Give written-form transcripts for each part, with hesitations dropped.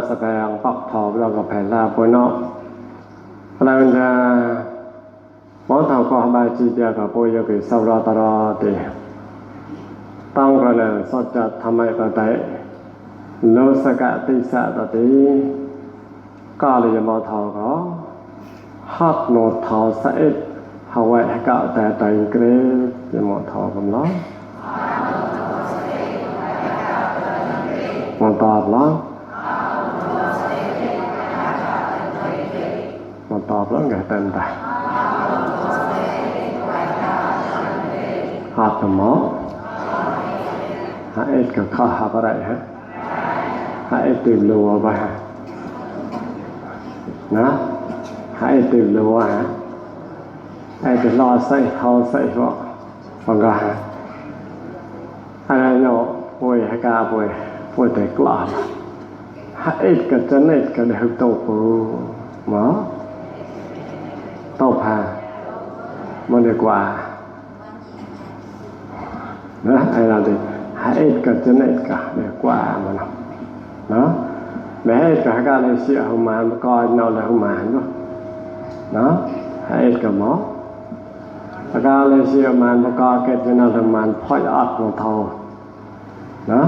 สแปงปักทอบแล้วก็แผ่ลาปวยเนาะแล้วจะหมอทางก็บายจีเดียกับปวยก็สาวตลอดต้องกันเลยสดจะทำไมก็ได้โลสกติสะตติก็เลยหมอทางก็ฮักโนทอสะเอ็ดเฮาไว้ก็แต่ตัวเกรยหมอทางกันเนาะมันตอบแล้วมันตอบแล้วไงเต็มตาหัดหมอหาเอ็ดกับข้าหักอะไรฮะหาเอ็ดตื่นรัวไปฮะนะหาเอ็ดตื่นรัวฮะไอ้จะรอใส่เขาใส่พวกฟังกันฮะอะไรเนาะป่วยให้กาป่วยแต่กล้าหาเอ็ดกับจันเอ็ดกับเด็กโตปูหมอโตพามันดีกว่านะไอ้เราดิหาเอ็ดกับจันเอ็ดกับดีกว่ามันเนาะแม่เอ็ดกับการเลยเสียหัวมันก็นอนเลยหัวมันก็เนาะหาเอ็ดกับหมอการเลยเสียมันก็เกิดเป็นนอนหัวมันพ่อยอัดลงเท้าเนาะ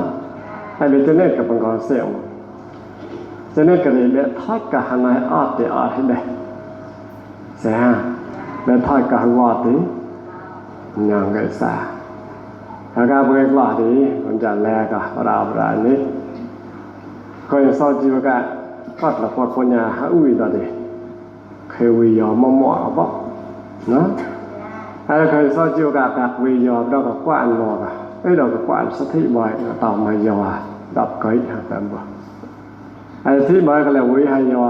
ไอ้เบจันเอ็ดกับมันก็เสียจันเอ็ดกับเลยเลี้ยทอดกับหันไหนอัดตีอัดให้ได้เสียเลี้ยทอดกับหันวอดตียังไงซะถ้าการเบิกหลอดนี้มันจะแลกกับเรานี้ก็ยังสอนจีวกะก็ละพอคนยาหาอุ้ยตอนนี้เคยวิยอมมั่วๆบ่เนาะถ้าเคยสอนจีวกะแบบวิยอมเราก็กว้านรอกะเราก็กว้านสติบ่อยต่อมายอดับก้อยแบบบ่ไอ้ที่บ่ก็แล้ววิให้ยอ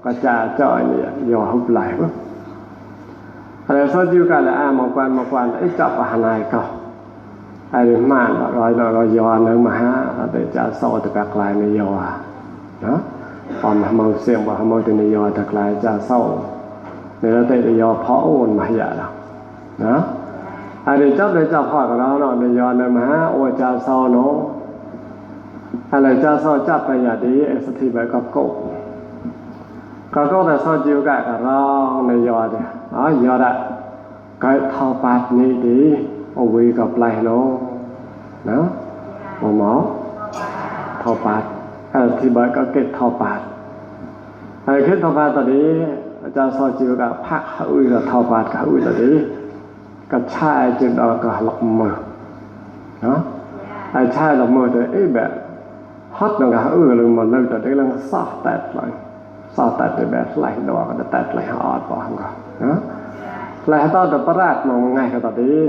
ก็จะจ่อยนี่ยอหุบไหลบ่อะไรสอนจีวกะแล้วมากวนไอ้จับหานายก็ไอ้ม่านรอยยอนึงมาหาแต่จะสอตะกลายในยอนะตอนเมาเสียงว่าเมาในยอตะกลายจะเศร้าในแล้วแต่ยอเพาะโอนมาอย่าแล้วนะไอ้จับพ่อกับเราเนาะในยอนึงมาหาโอจะเศร้าเนาะอะไรจะเศร้าจับไปอย่าดีไอ้สติไปก็โกแต่สอนจิวกะกับเราในยอเนี่ยยอดะก็เท่าปากนี้ดีเอาไว้กับไหลเนาะนะหมอเท่าปาดที่บ้านก็เก็บเท่าปาดไอ้เก็บเท่าปาดตอนนี้อาจารย์สอนจิวกับพักอุ้ยกับเท่าปาดกับอุ้ยตอนนี้กับชายจึงเอากับหลักมือเนาะไอ้ชายหลักมือแต่แบบฮอตกับอุ้ยเลยมันเลยแต่ได้เรื่องซอฟแตดเลยซอฟแตดแบบไหลดอกก็แตดไหลหอดป่ะก็นะไหลตอนแต่ประหลาดมองง่ายกับตอนนี้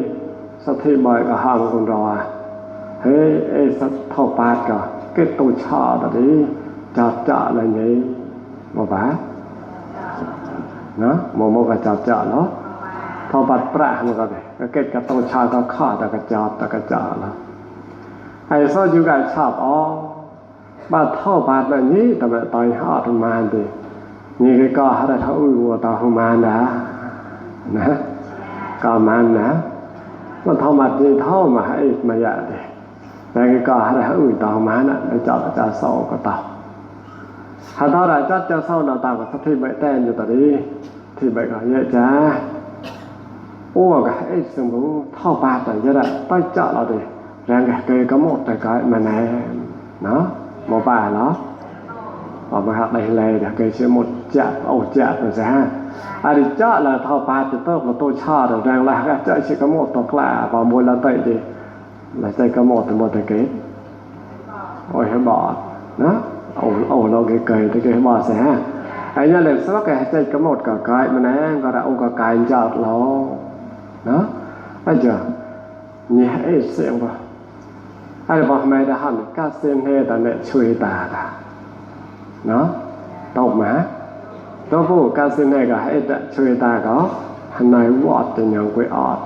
สติบ่อยก็ห้ามคนรอเฮ้ยไอ้สัตว์เท่าปาดก็เก็บตัวชาตอนนี้จับอะไรนี้บ่บ้านะโมก็จับเนาะเท่าปาดประมันก็ได้ก็เก็บกับตัวชาก็ฆ่าตะกะจับแล้วไอ้ซออยู่กับชอบบ้าเท่าปาดแบบนี้แต่แบบตอนหาทำมาดินี่ก็หาได้เท่าอุ้ยวัวตาของมันนะก็มันนะมันเท่ามัดนี่เท่ามาให้มาอย่าดิแต่ก็ให้อื่นต่อมาน่ะจะเศร้าก็ต่อถ้าเท่าไหร่จะเศร้าหน้าตาก็สักที่ใบแต้นอยู่ตอนนี้ที่ใบก็เยอะจ้าอ้วกไอ้สมมุติเท่าปลาแต่จะได้ต้องเจาะเราดิแรงเกยก็หมดแต่ก็มาแน่เนาะหมอป่าเนาะออกมาหักได้เลยเดี๋ยวเกยเชื่อหมดจะเอาจะไปซะอันนี้เจาะlà thao pa thì tốt là tôi cho được rằng là cái chơi chỉ có một tộc lạ và mỗi lần tới thì là chơi có một cái kết ôi hay bỏ đó ồ nó cái thì cái bỏ sẽ anh nhớ là sao cái chơi có một cái mà nè có đã ông có cái chợt nó đó bây giờ nhẹ ấy xem vào ai bảo mày đã hẳn các xem he ta nè chui ta cả nó tộc máตัวผู้การสินให้ก็ให้ช่วยตาก็หันในวอดเป็นอย่างกวยออด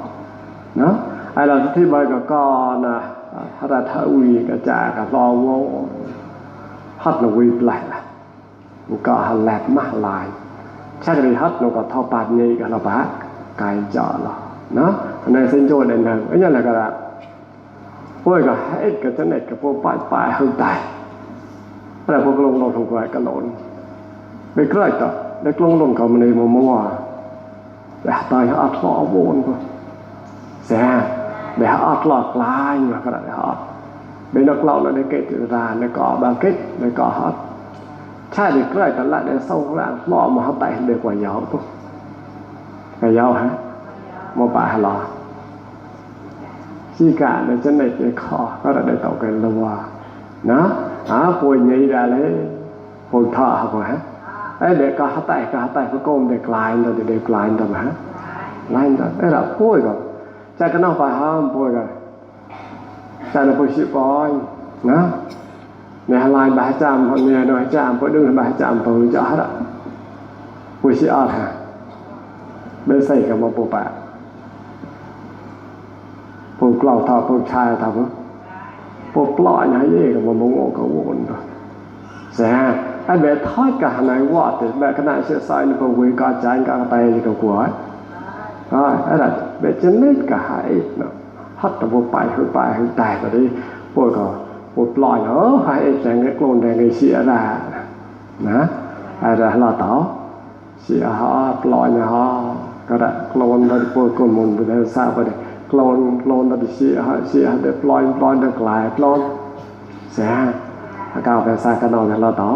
เนาะไอ้เราที่ใบก็นะถ้าเราทวีก็จะก็รอวงฮัดนวีแปลกมันก็หันแหลกมาลายใช่เลยฮัดมันก็เท่าปานนี้ก็เราปะกายเจาะเราเนาะในเส้นโจดเด่นๆไอ้เนี่ยแหละก็ละพวกก็ให้ก็จะเน็ตกับพวกปลายหึงตาย แต่พวกลงลงของกายกันหลนไปใกล้ต่อได้กลงลงกับมันในมัวแต่ตายอัดหลอกวนก็แซ่để họ lọt lại mà cái này họ bên nước lậu là để kể từ ra để có bằng kết để có họ sai được cái này lại để sâu lại lọ mà họ tay được quả dầu thôi cái dầu hả một bài lọ chỉ cả để chân này để khó có là để tạo cái lùa nó phôi nhảy ra lấy phôi thọ rồi hả ấy để có họ tay có côn để lại rồi để lại rồi hả lại rồi đấy là phôi rồi cha cái nó phải ham phôi rồi cha nó phôi chịu coi nó nè lại bài chạm họ nè nói chạm phôi đừng bài chạm phôi cho hết ạ phôi chịu ở hả bên xây cả một bộ bạc phôi cào thọ phôi chai thọ phôi lọ nhảy gì cả một mông ổ cả vốn rồi sẽ ai bé thói cả này vọt thì bé cái này sẽ sai nó phôi quỳ cả trái cả tay gì cả của ấy rồi ấy là bé chân nít cả hai nó hết là vô bài hư tài rồi đi phôi cả phôi lọ nữa hai chẳng cái cồn này người xịa ra nè ai là lo tỏ xịa họ lọ nhà họก็ได้โคลนได้พวกคนมุนไปได้ทราบไปได้โคลนได้เสียได้ปล่อยได้กลายโคลนเสียถ้าก้าวไปซากันเอาแล้วต่อ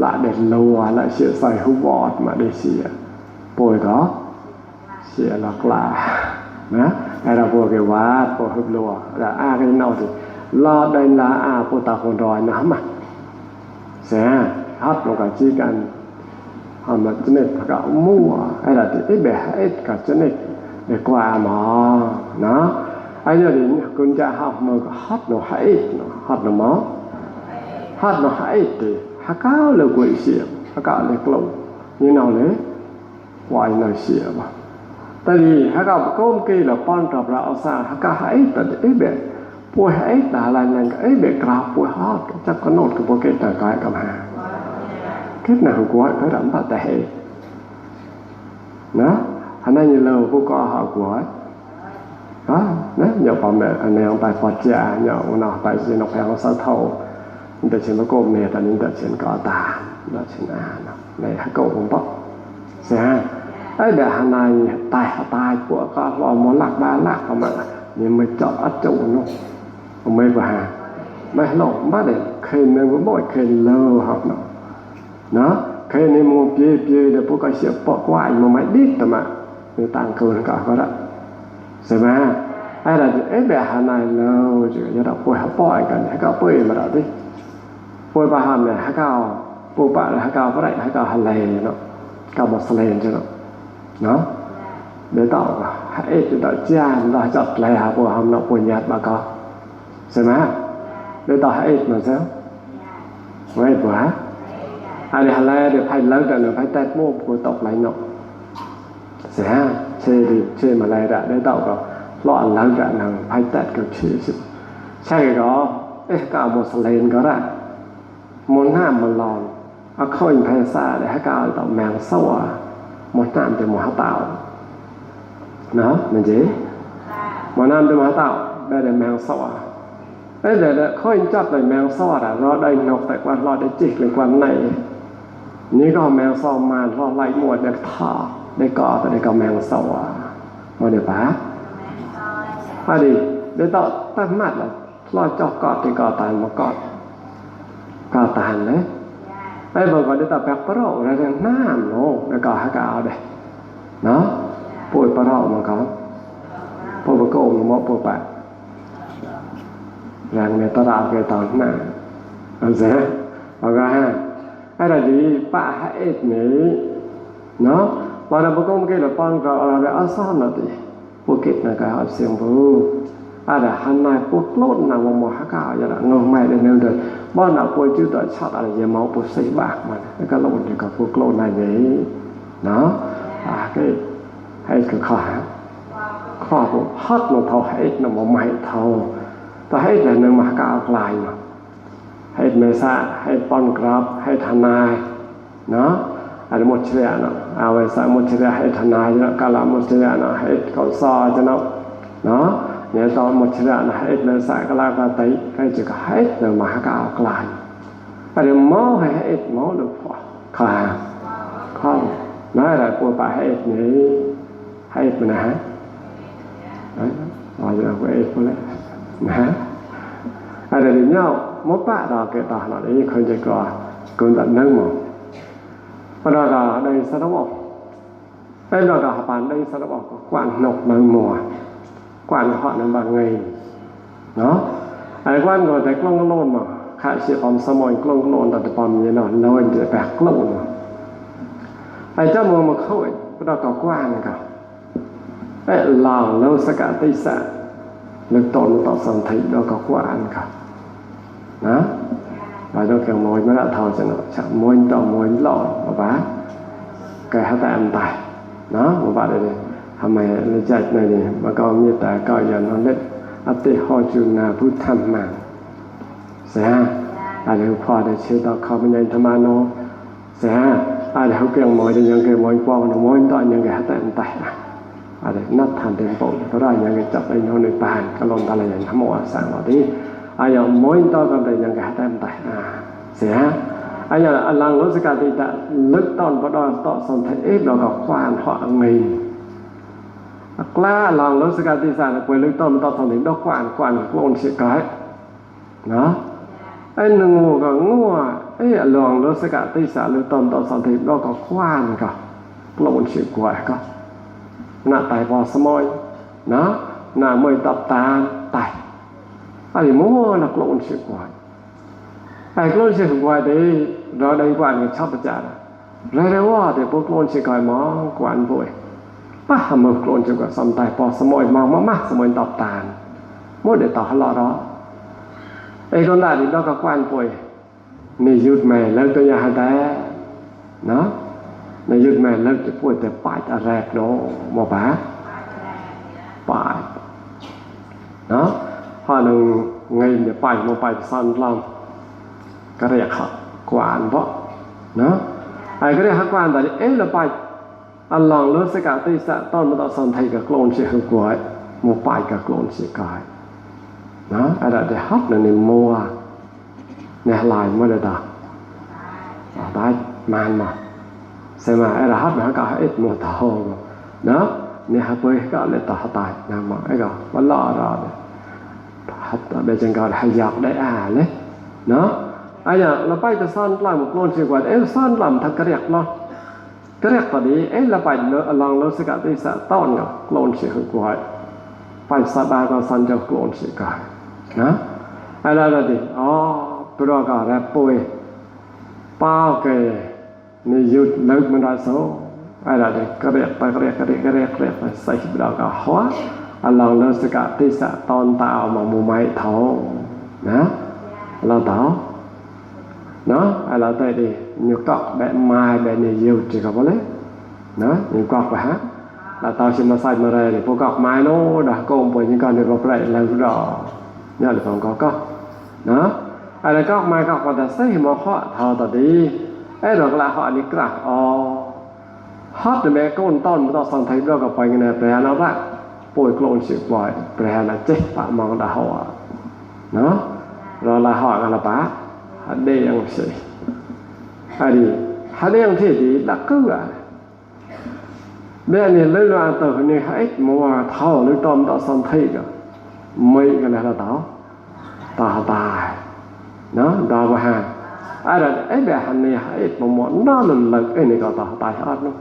ละเด็ดนัวละเสียใส่หุบอดมาได้เสียป่วยก็เสียละกลายนะไอ้เราพวกเกวาพวกหุบลัวแล้วอากันเอาสิรอได้ละอาพวกตาคนรอยน้ำอ่ะเสียฮัดลงกับจี้กันmà cho nên cả mua hay là cái bẻ hết cả cho nên để qua mà nó ai giờ đến con cha học mà hát nó hay nó thì hát cao là quỷ xỉa hát cao là lồng như nào đấy quay nó xỉa mà tại vì hát cao có kia là con trọc ra xa hát cao hay là cái bẻ bùi hay là này cái bẻ cào bùi hát chắc có nốt cái bùi cái tài cái cầm hàng kết nào của phải đảm bảo tệ đó anh ấy như lâu vô có họ của đó nếu nhờ bà mẹ anh em tại Phật gia nhờ nó tại gì nó phải có sáu thầu để trên nó cô mẹ ta nên để trên có ta đó trên này hai cậu cũng bóc sẽ ấy để hàng này tài của có lo món lạc ba lạc mà nhưng mới chọn ắt chủ nó mới vào mấy lộn bắt để khen nên mỗi khen lơ học nó nó cái này mua bia để bố cái sự bỏ qua mà máy đít mà người tăng cường cả có đó xem mà ai là ấy bé hà này lâu chứ giờ đọc bồi học bỏi cần hay cao bơi mà đọc đi bồi ba hàm này hay cao bố bạn là hay cao có đấy hay cao hà lề nó cao một salen cho nó để tạo hãy để tạo cha nó chặt lè của hàm nó của nhạt bà con xem mà để tạo hãy mà sao vậy quá anh hà lê để phải lớn rồi phải tết mua của tộc lại nọ sẽ chơi mà lại đã để tạo có lọ lớn rồi nào phải tết cái chuyện sai đó cả một lên có ra muốn ham một lòn khơi phải xa để cả tạo mèo sâu một năm từ một tạo nó mình chỉ một năm từ một tạo đây là mèo sâu đấy để khơi chặt lại mèo sâu là do đây nộp tại quan lo để chỉ liên quan nàyนี่ก็แมวซ้อมมาล่อไล่หมดได้ท่าได้ก่อได้ก็แมวซ้อมาเดี๋ยวป๋าพอดีได้ต่อตั้งมัดแล้วล่อจอกกอดที่ก่อตายมากอดก่อตายเลยไอ้บอกว่าได้ต่อแปกปะโรอะไรกันน้ำโน่ได้ก่อให้ก่อได้เนาะป่วยปะโรมาเขาป่วยปะโกงมาป่วยปะแรงในตลาดเกิดตอนนั้นเอาเสียเอาไงฮะai là gì bà hãy này nó và là một công cái là con có là ở sao nó thì bộ kết là cái họ xem vô ai là hắn này bộ lốt nào mà một hắc ảo vậy là ngồi mày để nêu được bao nào coi chưa tới chắc là gì máu bộ xây bạc mà cái lốt thì có bộ lốt này vậy nó cái hay cái khó bộ hot nó thâu hết nó mà mày thâu ta hết là nơi mà hắc ảo lại màให้เมษาให้ป้อนกราบให้ทนายเนาะอันหมดเชื่อเนาะเอาไว้ซะหมดเชื่อให้ทนายเนาะกะละหมดเชื่อเนาะให้เขาซอจะเนาะเนี่ยตอนหมดเชื่อนะให้เมษากะละกะไตให้จะให้เนาะมหากาลกลาย ada mau hai mau được kha không nói là của bà hai này hai mình hả đấy rồi giờ của của đấy hả ada di nhau một bạn đó cái đó nó đấy không chỉ có cũng tận nâng mà và đó là đây sao đó đây là cả bạn đây sao đó quan nộp bằng mùa quan họ là bằng ngày đó ai quan rồi thấy con lôn mà khai sĩ phòng sao mọi con lôn đặt phòng như nào lôi để bạc lôn mà ai cho mùa mà khôi đó có quan cả ai lòng lâu sẽ cả tây xã lực tồn tạo sản thị đó có quan cả đó và đó kiểu môi mới đã thầu cho nó chẳng môi tàu môi lọ mà bá cái hát tạm tài đó một bạn đâyทำไมเลยใจนี่มันก็มีแต่ก็อย่างนั้นเล็ดอติหอจุนาพุทธัมมังเสียอาจจะพอได้เชื่อต่อเขาเป็นยังธรรมโนเสียอาจจะเขาเกี่ยงมวยได้ยังเกี่ยงมวยกว้างหรือมวยต่อยังเกี่ยงแต่อันแต่อาจจะนัดทันเต็มปกก็ได้ยังเกี่ยงจับไอ้น้องในป่านก็ลงตาอะไรอย่างทั้งหมดสั่งว่าที่อาจจะมวยต่อกันได้ยังเกี่ยงแต่อันแต่เสียอาจจะอลังรู้สึกการที่จะลึกตอนพอดอนต่อสนทเอฟเราก็ควานเหาะเงินกล้าลองรู้สึกการที่สั่งไปลึกต้นต่อสนทดอกควานโกนเสียก้อยเนาะไอ้หนึ่งงูก็งัวไอ้ลองรู้สึกการที่สั่งลึกต้นต่อสนทดอกก็ควานก็โกนเสียก้อยก็หน้าไตพอสมอยเนาะหน้ามือตับตาไตไอ้มัวน่ะโกนเสียก้อยไอ้โกนเสียก้อยดีเราได้กวนกันชอบประจานเร็วๆว่าแต่พวกโกนเสียก้อยมองกวนป่วยป้าหมกโกนเสียก้อยสมไตพอสมอยมองมากๆสมอยตับตามัวเดี๋ยวต่อหล่อร้อไอ้คนได้ดีเราก็กวนป่วยนี่ยุดแม่แล้วตัวยาแต่เนาะในยุดแม่แล้วจะป่วยแต่ปลายอะไรเนาะบ่ป๋าปลายเนาะพอนึงไงเดี๋ยวไปซ่อนลำก็เรียกเขากวานเพราะเนาะไอ้ก็เรียกเขากวานแต่เราไปอันลองรู้สึกการที่สะต้นมาต่อสันไทยกับโกลนเสียหัวกวยมัวไปกับโกลนเสียกายเนาะไอ้เราได้ฮัทในมัวในลายเมื่อใดต่อได้มันมาใช่ไหมไอ้เราฮัทมันก็ให้มัวต่อเนาะเนี่ยฮัทไปก็เลยต่อตายนะมาไอ้ก็วันล่อเราเนี่ยฮัทเบจังก็ให้อยากได้เลยเนาะไอ้เนี่ยเราไปจะซ่อนลายมันโกลนเสียกว่าซ่อนลำทักกระเรียกเนาะกระเรียกตอนนี้เราไปลองรู้สึกที่สะต้นกับโกลนเสียกว่าไปสบายก็ซ่อนจะโกลนเสียกายนะไอ้เราดิปรากฏแล้วป่วยเป้าเกยนี่ยุดเลิกมันได้โซ่ไอ้เราดิกระเรียกไปใส่เราก็หัวลองรู้สึกที่สะต้นตาเอามามูไม้เท้านะเราเท้าเนาะไอ้เราได้ดิnhiều cọc bẹ mai bẹ nhiều chỉ có đấy đó nhiều cọc phải hả là tao xin mà sai mà đây để phố cọc mai nó đã công với những con được gặp lại là rõ nhớ là còn có cọc đó ai là cọc mai cọc còn ta xây mà họ thao ta đi ấy rồi là họ đi cả hot thì mẹ con ton tao sang thấy rồi gặp phải cái này bè nó bạn bồi cồn sự bồi bè là chết bạn mong đã họ đó rồi là họ là bá đây ăn gì ai đi hai đứa ông thì đã cứ bây giờ lấy loa từ này hết mua thao lấy tôm tạo xong thấy cả mấy cái này là tao tài nó đào vào hàng ai là ấy bè hàng này hết một món nó lần cái này có tao tài hết luôn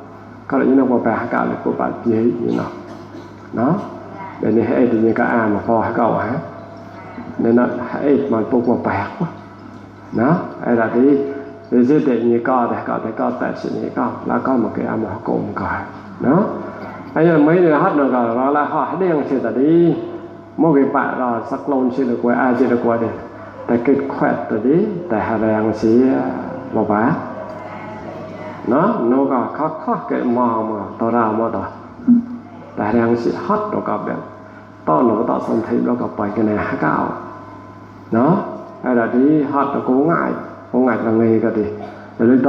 có lẽ như nó vào bè cả là của bạn gì như nào nó để này hết thì như cả mà phò cậu hả nên nó hết mà phục một bè quá nó ai là đi thì sẽ để như có tại sự như có là có một cái âm họ cùng coi đó bây giờ mấy người hát được rồi là họ hát điên sẽ đi một cái bạn rồi sắc lôn sẽ được qua ai sẽ được qua đi tại kết khỏe từ đi tại hà ràng sẽ một bá nó có khó cái mò mà tao ra mà tao tại ràng sẽ hát được gặp được to nó tạo xong thấy nó gặp bài cái này hát cao nó hay là đi hát nó cố ngại là nghề cái gì rồi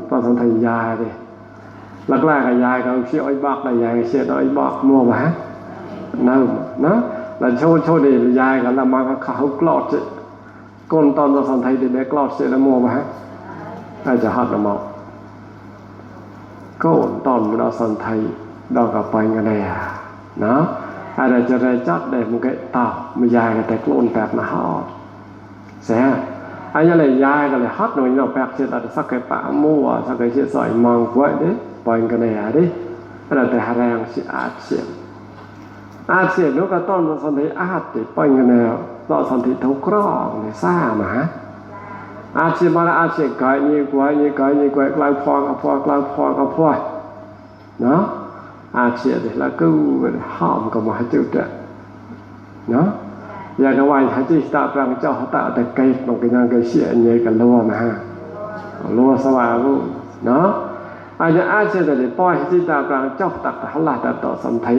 tao xong thấy dài đi lắc lại cái dài cái xe oi bạc là dài xe oi bạc mua bán nào nó là show để dài cái là mang cái khẩu lọt chứ con tòn ra sân thầy thì bé clot sẽ là mua mà hả aiจะหัดละหมอก็ตอนเราสอนไทยเราก็ไปกันเลยนะอะไรจะได้จัดได้มันก็ตอบไม่ยายก็แต่กลุ่นแบบนะฮะเสียอันนี้เลยยายก็เลยฮัดหน่อยเราแปลกเสียแต่สักแค่ปะมั่วสักแค่เสียสอยมองไว้ดิไปกันเลยดิอะไรแต่หาแรงสิอาเซียนนู้นก็ต้นเราสอนไทยอาติไปกันเลยเราสอนไทยทุกกรองเลยซ่ามาอาชีพมาอาชีพไก่นี่กว่านี่ไก่นี่กว่ากลางพอกลางพอเนาะอาชีพแล้วก็ห้ามก็มาให้จุดเนาะอย่างกว่าให้จิตตาปรางเจ้าตาแต่ไก่มันก็ยังไก่เสียนี่กันรัวมารัวสว่างเนาะอาชีพแต่ปล่อยให้จิตตาปรางเจ้าตักหลาแต่ต่อสันติ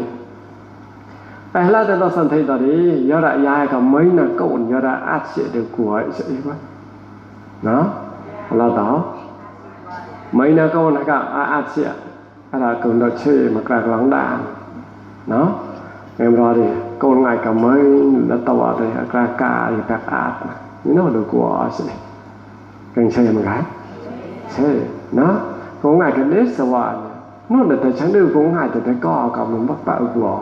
ไปหลาแต่ต่อสันติตอนนี้ยอดยายก็ไม่น่ะก็อุ่นยอดอาชีพเดือดกลัวใช่ไหมเนาะเราต่อmấy na câu này cả Asia là cùng được chơi mà cả lắng đàn nó em rồi thì câu ngày cả mấy là tàu thì cả thì các art nó được của gì càng chơi mà cái chơi nó câu ngày cái đế sờ vào nó là tại sáng đưa câu ngày thì cái co cả mình bắt bạo của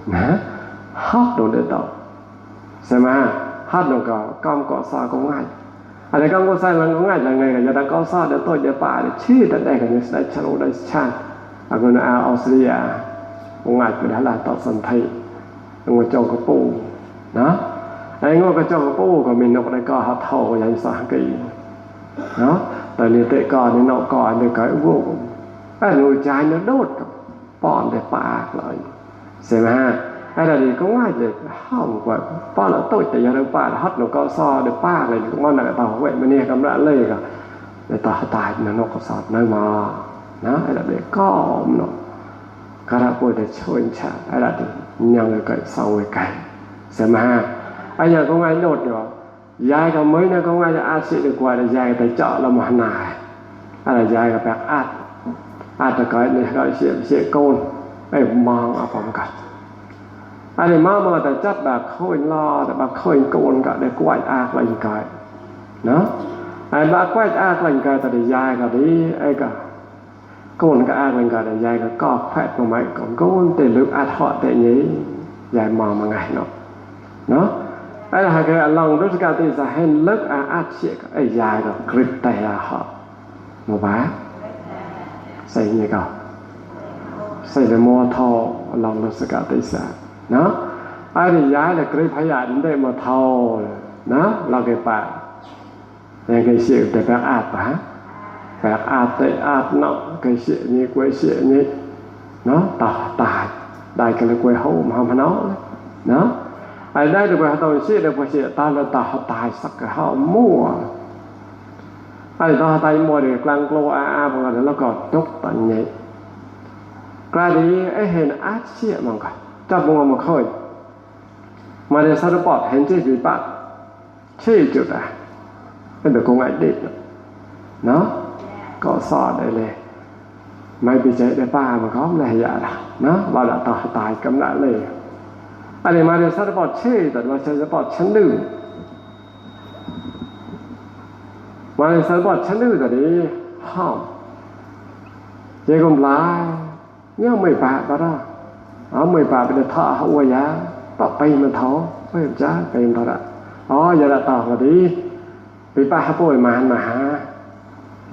nè hot đồ để tàu xem mà hot đồ cả con cọ sa câu ngàyอะไรก็ก็ใส่ลังง่ายจังไงก็จะได้ก็ซอดตัวจะป่าชื่อได้ก็จะได้ชะโลได้ชาอากุนอาออสเตรเลียง่ายไปได้ละต่อสันไทยงอจอกระปูนะไอ้งอกระจอกระปูก็มีนกได้ก็หาเท่าอย่างสากีเนาะแต่นี่เตะก่อนนี่นกก่อนนี่ก็วูบไอ้หนูใจnó đốtป้อนได้ปากเลยใช่มั้ยไอ้นี่ก็ง่ายเลยห้องกว่าป้อนแล้วตัวแต่ยังป่าฮอดหนูก็ซอได้ปากเลยก็งอนน่ะต่อเว้ยมันนี่กำลังเลยก็ได้ต่อตายนกก็สอดน้อยมานะไอ้นี่ก็เนาะกระปุกได้ชนชาไอ้นี่ยังเลยก็เศร้าไว้ไกลใช่มั้ยไอ้ยังก็ง่ายโดดอยู่ยายก็mới nó có ngay là ác sĩ được qua là yai tại chợ là mà nài là yai gặp ác là cái này gọi sẽ côn ai mang ở phòng cả ai này mà tại chất bà khôi lo tại bà khôi côn cả để quay ác là cái nó ai bà quay ác là cái tại yai cả đi ai cả côn cả ác là cái để yai cả co phép của mấy còn côn để lực ác họ để nhí yai mà ngày nóไอ้หากลองรู้สึกที่จะเห็นเลิกอาเซียไอ้ยายก็กริบแต่ละหอบมาบ้าใส่เนี่ยก็ใส่ในมัวทอลองรู้สึกที่จะเนาะไอ้ยายเนี่ยกริบพยานได้มาทอนะเราเก็บปะยังเกี่ยเสียแต่แปลอาดปะแปลอาดแต่อาดเนาะเกี่ยเสียนี่กวยเสียนี่เนาะตายได้กันเลยกวยหูมาพะเนาะเนาะไอ้ได้ด้วยตอนเสียได้พอเสียตาแล้วตายสักกะห้ามั่วไอ้ตาตายมั่วเดี๋ยวกลางโกลอาพวกนั้นแล้วก็ตกตันใหญ่กลายดีไอ้เห็นอาเสียมันก็จับมันมาค่อยมาในสารปอดเห็นที่ปีปะชี้จุดเป็นเด็กคงไอ้เด็กเนาะก็สอนได้เลยไม่ไปใจได้ป้ามันก็ไม่อยากเนาะว่าละตายกำลังเลยอันนี้มาในสารปอดเช่แต่ว่าสารปอดชั้นดื้อมาในสารปอดชั้นดื้อแต่นี้ห้ามเจ้ากำลาเนี่ยไม่ปะก็ได้ไม่ปะเป็นท่าหัวยาปะไปมันท้อไม่จ้าเป็นท่าละอย่าละต่อก็ดีไปป้าหาป่วยมาหา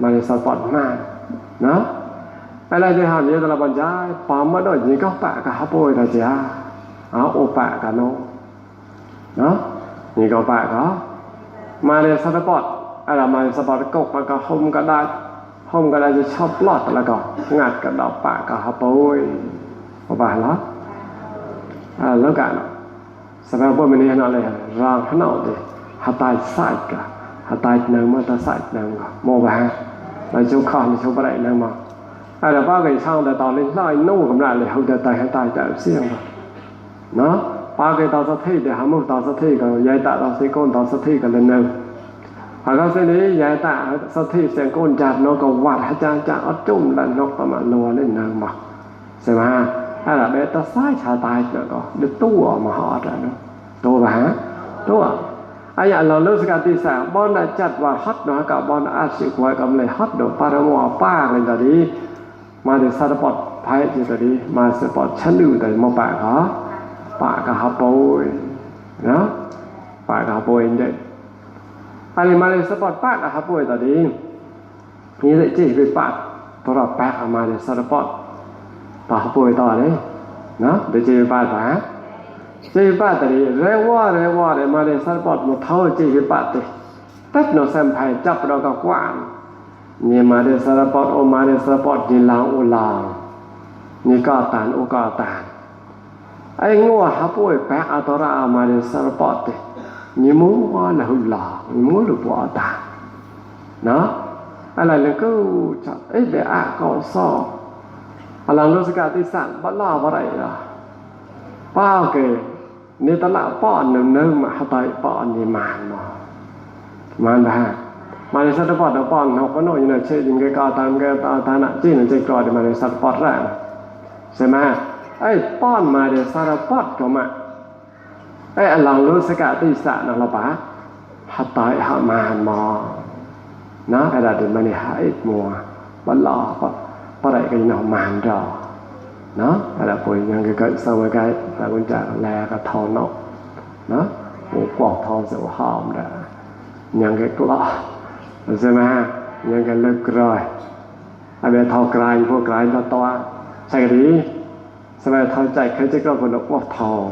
มาในสารปอดมาเนาะอะไรที่หาเนี่ยแต่ละบรรยายปามมาด้วยนี่ก็ปะกับหาป่วยแต่จ้าโอปะกันเนาะนี่ก็ปะก็มาในสปอร์ตอะไรมาในสปอร์ตกกก็ห่มก็ได้จะชอบลอดแล้วก็งัดกับดอกปะก็ฮับปุ้ยโอปะแล้วแล้วกันสมัยพวกมันนี่นั่นเลยร่างขนาดเลยฮัตตายใส่กันฮัตตายหนึ่งมาตาใส่หนึ่งโมบะแล้วชุกข้าวในชุกอะไรหนึ่งมาอะไรบ้ากันช่างแต่ตอนนี้ไล่นู่นกำลังเลยเขาจะตายให้ตายแต่เสี่ยงเนาะป้าก็ตอนสักทีเดี๋ยวหามุกตอนสักทีก็ยายตาตอนสักก้นตอนสักทีกันเลยนึงหากเขาเส้นนี้ยายตาสักทีเสียงก้นจัดนกก็วัดจางอัดจุ่มแล้วนกประมาณนัวเล่นนึงมาใช่ไหมอะไรแบบตาซ้ายชาตายแล้วก็เดือดตัวมาหอดแล้วตัวแบบตัว ayat Allah lu sekali sa bon nak cat wa hat no ka bon asyik wa kam le hat do paramo pa le tadi ma de sarapot phai ji tadi ma support chanu tadi mo pa ha pa ka ha poi no pa ka ha poi de ali ma de support pa ka ha poi tadi ni le ji pe pa to ra pa ma de sarapot pa ha poi to le no de ji pa ta Jadi tadi rewa de mari sarpot mo thau jadi pati. Tat no sampai cap do ka kwan. Ni mari sarpot o mari sarpot di lang ulang. Ni ka tan o ka tan. Ai ngo hapoi pa atora mari sarpot. Ni mu wa la hula, ni mu lu po ta. No? Ala le ko cha ai be a ko so. Ala lu saka ti san ba la ba rai la. Pa ke ni ta la ponนึงมาตายปอนนี่มันเนาะมันบ่ฮะมาในสัตว์ปอดปอนเฮาก็น้อยนะเช่ยิงก็ตามก็ตานะจีนใจกรอดมาในสัตว์ปอดแรงใช่มั้ยไอ้ป้อนมาในสัตว์ปอดก็มาไอ้หลังรู้สกะติสะนะล่ะปะหัตายหามานมอนะไอ้ดาดิมันนี่หาอีกมัวบ่ลอก็บ่ได้ก็เนาะมันดอnó là phơi những cái sau cái là quan trọng là cái thau nó nó một quả thau sẽ hòm đã những cái lọ xem ha những cái lực rồi ai biết thau càiพวกcài nó toใช่ดิxem thau chạy cái cái con nó quả thau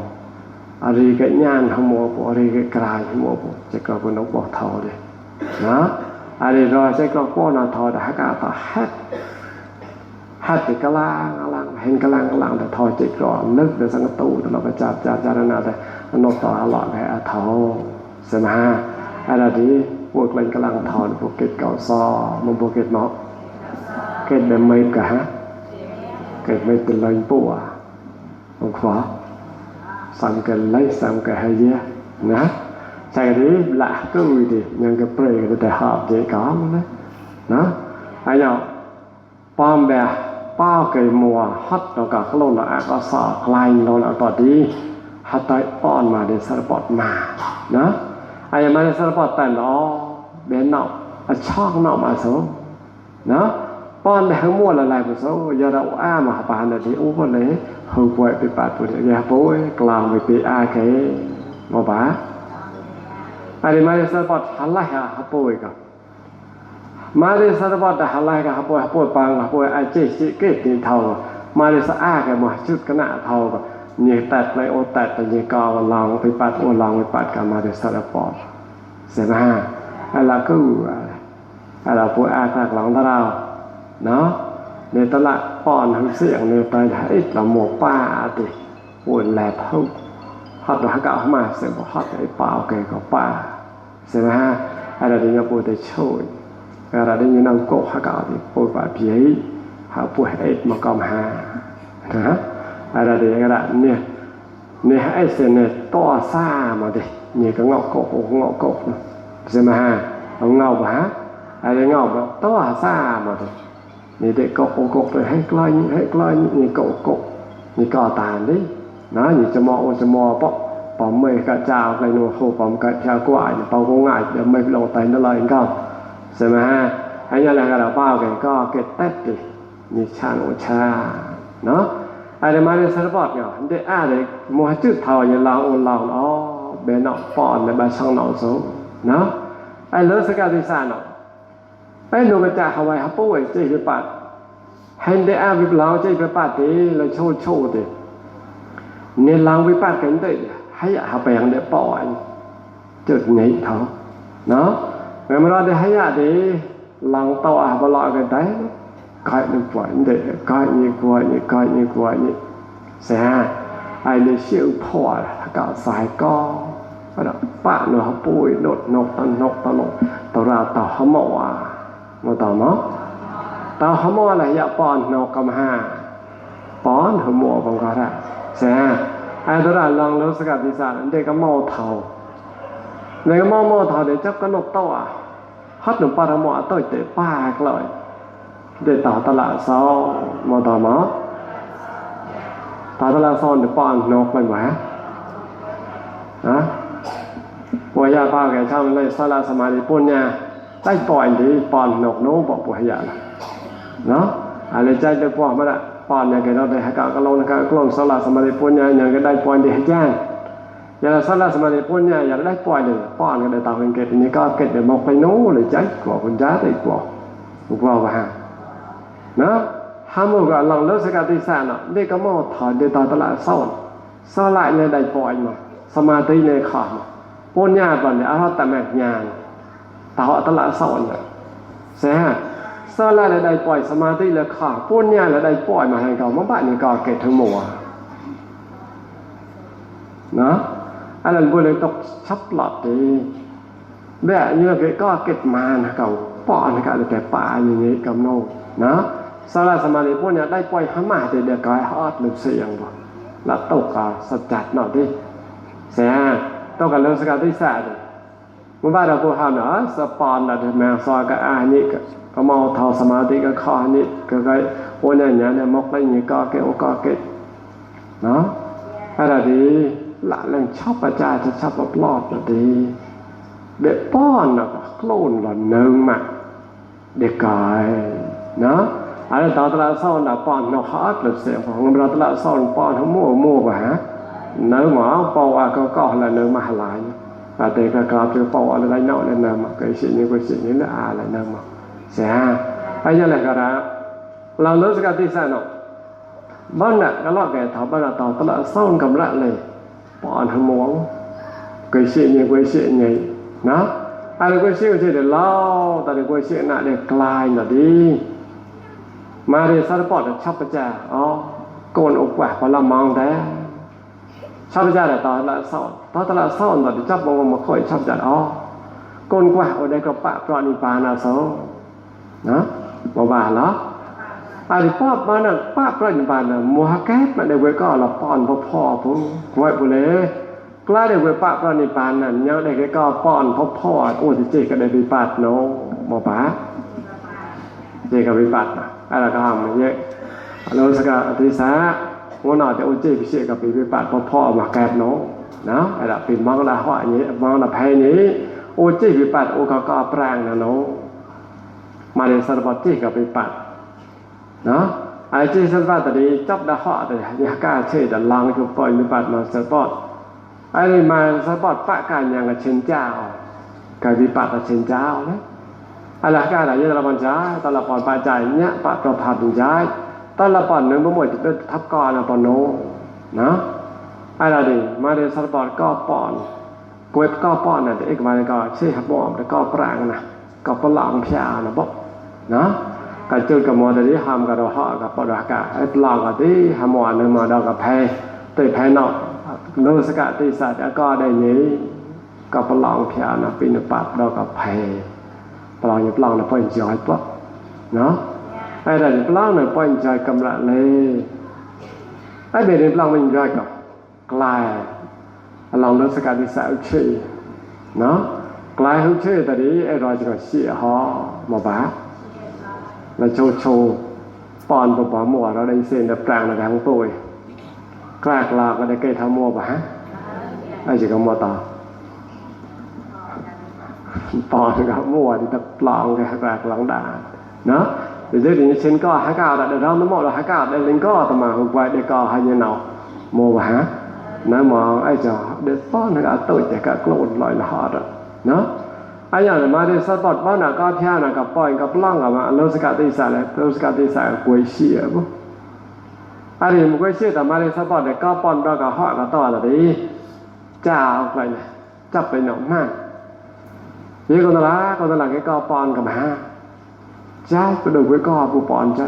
ari cái nhàn không mua bộ ari cái cài không mua bộ cái con nó quả thau đi đó ari rồi cái con nó thau đã cả tao hếtหัดกะลางเห็นกะลางแต่ทอจิตก่อนนึกเดี๋ยวสังกตูตลอดไปจับจารณาแต่นกต่อหลอดแพ้ทอใช่ไหมฮะอะไรที่พวกเล่นกะลางทอพวกเกตเก่าซอมันพวกเกตเนาะเกตแบบไม่กะฮะเกตไม่เป็นเลยปั่วตรงขวาสั่งกันไล่สั่งกันให้เยอะนะใช่ดิละก็วิธียังก็เปรย์แต่หอบเจ๊ก้ามนะนะไอ้เนาะปอมแบบป้าเกยมัวฮัดแล้วก็ขลุ่นแล้วก็สอคลายลงแล้วต่อดีฮัดไตป้อนมาเดสารปอดมานะไอ้มาเดสารปอดแต่เนาะเบนเนาะช่องเนาะมาสูนะป้อนแบบมัวละลายไปสูยาเราอ้ามาปานที่อู้บ่เลยฮู้ป่วยไปปาดตัวอย่าป่วยกลางไปปีอาเกบ่บาไอ้มาเดสารปอดหันไหลหาป่วยก็มาเลยสารพัดหาลายก็หาป่วยปังหาป่วยไอ้เจ๊เกตนี่เท่ามาเลยสะอาก็บ่ชุดกะหน้าเท่าก็นี่ตัดในโอตัดแต่นี่กาวลองไปปัดโอลองไปปัดกันมาเลยสารพัดใช่มั้ยอะไรก็อะไรป่วยอาตากหลังตาเราเนาะในตลาดป้อนทั้งเสียงในตายให้ละหมอป้าติป่วยแลเท่าฮัดหาก็เอามาเสร็จบ่ฮัดไอ้เปล่าแกก็ป้าใช่มั้ยอะไรที่จะป่วยแต่ช่วยอะไรได้ยินน้องโกหกเอาดิป่วยป่าผีหาป่วยเอ็ดมากำหานะอะไรเดี๋ยวก็เนี่ยไอ้เสเนี่ยต่อซ่ามาดิเนี่ยก็เงาโกใช่ไหมฮะเงาป่ะอะไรเงาป่ะต่อซ่ามาดินี่เด็กโกไปให้กล้อยนี่โกนี่ก่อตามดินะนี่จะมอปอมไม่กระจาวไปโน่โหปอมกระจาวกว่าเนี่ยเป่าก็ง่ายเดี๋ยวไม่ลงไตนั่นเลยก็ใช่ไหมฮะไอ้ยังไงก็เราเป้ากันก็เก็บเต็ดดิมีชาโอชาเนาะไอ้เดี๋ยวมาเรียนสารพัดเนี่ยเดี๋ยวเดี๋ยวมัวจุดเท่าอย่างเราอ๋อเบนนอกปอนในใบช่างหนอกสูเนาะไอ้เลือดสกัดที่สานเนาะไอ้หนูกระจายเอาไว้ฮับป่วยเจ๊ไปปัดให้เดี๋ยววิบเราเจ๊ไปปัดดิเราโชว์ดิเนี่ยเราวิปัดกันดิให้หาแปลงเดี๋ยวปอนจุดนี้เขาเนาะเมื่อเราได้ให้ญาติลังโตอาบลอยกันได้ก้อยนึกว่าเด็กก้อยนี่กลัวนี่เสียไอ้เลยเชี่ยวพ่อก็สายก็ป้าหนูปุ้ยนกตัวเราต่อขโมยมาต่อเนาะต่อขโมยอะไรอย่าป้อนนกกำหาป้อนขโมยบังคับได้เสียไอ้ตัวเราลองรู้สกัดที่สารเด็กก็เมาเท่าในก็มอเท่าเดี๋ยวจับก็นกโตฮัดหนุ่มปลาหมอโตเตะปากเลยเดี๋ยวต่อตลาดซ้อมอต่อมอต่อตลาดซ้อเดี๋ยวป้อนนกไปหวะนะ ปุหยาป้าแก่ช่างเลยสละสมาธิปุญญาได้ปล่อยดีปอนนกโน้บอกปุหยาล่ะเนาะอะไรใจจะปล่อยมาละปอนอย่างแกเราได้หากะลงนะครับกลงสละสมาธิปุญญาอย่างก็ได้ปล่อยดีให้แจ้งอย่าสละสมาธิปุญญาอย่าได้ปล่อยเลยปอนก็ได้ตามเป็นเกตนี้ก็เกตได้มอกไปโน้เลยใจกว่าคุณจ้าได้กว่าถูกว่าว่าฮะเนาะทำมือก็ลองเลิกสกัดที่สานอ่ะได้ก็มอถอยได้ตอนตลาดซ่อนสละเนี่ยได้ปล่อยมาสมาธิในขาดปุญญาตอนเนี่ยเอาแต่แม่ญาณต่อตลาดซ่อนน่ะใช่ฮะสละได้ปล่อยสมาธิแล้วขาดปุญญาแล้วได้ปล่อยมาให้เขามาบ้านนี่ก็เกตทั้งหมดนะอันนั้นบ่เลยตกชับหลอดดีแบบนี้ก็เก็บมานะเขาป้อนก็เลยแก่ป่าอย่างนี้กำโนนะสละสมาธิพวกนี้ได้ปล่อยเข้ามาแต่เดี๋ยวกายฮอดหรือเสียงบ่แล้วตกก็สัจจัดหน่อยดิเสียตกกันเรื่องสกัดที่แซ่ดเมื่อวานเราพูดเนาะสปอนน่ะแม่ซอยก็นี่ก็มองเท่าสมาธิก็ข้อนี้ก็พวกนี้เนี่ยมกได้นี่ก็เก็บเนาะอะไรดีละเรื่องชอบประจาจะชอบรอบๆดีเด็กป้อนน่ะโคลนหล่อนนึงมาเด็กกายนะอะไรตอนตลาดซ่อนน่ะป้อนเนาะฮอดหรือเสียงของเราตลาดซ่อนป้อนทั้งมั่วบ่ฮะเนื้อหมอเป่าก็ละเนื้อมาหลายแต่ก็กราบจะเป่าอะไรเนาะนั่นน่ะมาก็สินี่ก็สินี่ละอะไรนั่นมาเสียไปยังไงก็ได้เราเลิกสกัดที่ซ่าเนาะบ้านน่ะก็ลอกแก่ถาบ้านน่ะตลาดซ่อนกำละเลยป้อนทั้งหมดก็สินี่นะอะไรก็เชื่อเดี๋ยวเล่าแต่เดี๋ยวก็เชื่อหน้าเดี๋ยวกลายหน่อยดีมาเดี๋ยวสารพัดชับประจ่าโกนอกแหวกพอละมองแต่ชับประจ่าเดี๋ยวตอนละซ่อนตอนละซ่อนตอนเดี๋ยวจับมองมาค่อยชับประจ่าโกนแหวกเอาได้ก็ปะปลอนิปานาโซนะบ่าเหรออะไรป้ามาน่ะปะปลอนิปานามัวแก๊สมาเดี๋ยวก็ละป้อนพ่อผมไว้บุเลยกล้าได้เวปะพระนิพพานนั่นเนาะได้ก็ป้อนพ่อโอ้จิก็ได้วิปัสสนาบ่ปะเจก็วิปัสสนาอะไรก็ทำเยอะเราสกัดอธิสาว่าหน่อยจะโอ้จิพิเศษกับวิปัสสนาพ่อมาแกบเนาะนะไอ้ละเป็นมังละห้ออย่างนี้มังละแพ้นี้โอ้จิวิปัสสนาโอ้ก็แปลงนะเนาะมาเรียนสารพัดจิกับวิปัสสนาเนาะไอ้จิสันว่าแต่ดีจับได้ห้อแต่ยากล้าเชื่อแต่ลังคือปล่อยวิปัสสนาสารพัดไอ้นี่มาสปอร์ตปะกันอย่างกับเช่นเจ้ากับวิปัสสนาเช่นเจ้านะอะไรกันอะไรยี่ตะปัญจาตะละปอนปาใจเนี่ยปะประพันธ์ใจตะละปอนนึงบ่หมดจะเป็นทับกรนะปอนโนนะอะไรดิมาเดสปอร์ตก็ปอนกวยก็ปอนน่ะเอกมาก็เชื่อบ่อมแล้วก็ปรางนะก็ปลองพยานะบ่นะก็เจอกับมอได้หามกับดอกฮอกับปอดากะไอ้ปลองก็ที่หามอนึงมาดอกกับแพ้เตยแพ้นอกโนสกัดที่สัตว์ก็ได้นี้ก็ปลองเพียนะปีนปัดเราก็แพ้ปลองอย่าปลองนะป้อนจอยปุ๊บเนาะไอ้แต่ปลองนะป้อนจอยกำละเลยไอ้เบรนปลองมันจอยก็กลายลองโนสกัดที่สัตว์ชื่อเนาะกลายเขาชื่อแต่นี้ไอ้รอยจะก็เสียหอมาบ้าแล้วโชว์ปอนปอมัวเราได้เส้นแบบกลางในทางตัวกลากลาก็ได้เกยทำมัวป่ะฮะไอ้สิก็มัวต่อปอนก็มัวที่ตะปลองก็กลากหลังด่าเนาะเดี๋ยวนี้เช่นก็หากาเดี๋ยวเราต้องบอกเราหากาได้เล่นก็ต่อมาหุบไว้ได้ก็ให้ยังเนามัวป่ะฮะน้ำมองไอ้จ่อเดี๋ยวป้อนก็ตัวจะก็โกรธลอยละหอดเนาะไอ้อย่างมาเดี๋ยวสปอร์ตบ้านน่ะก็เพี้ยน่ะก็ปล่อยก็ปล้องกับมาโลสกัดที่ใส่เลยโลสกัดที่ใส่กวยเสียปุ๊อันนี้มันก็เชื่อแต่มาในสปอร์ตเนี่ยก็ปอนเราก็เหาะก็ต่อแต่ดีจ้าออกไปเนี่ยจับไปหนองมากยี่คนละก็ปอนกับมาจ้าก็ดูไว้ก็ผู้ปอนจ้า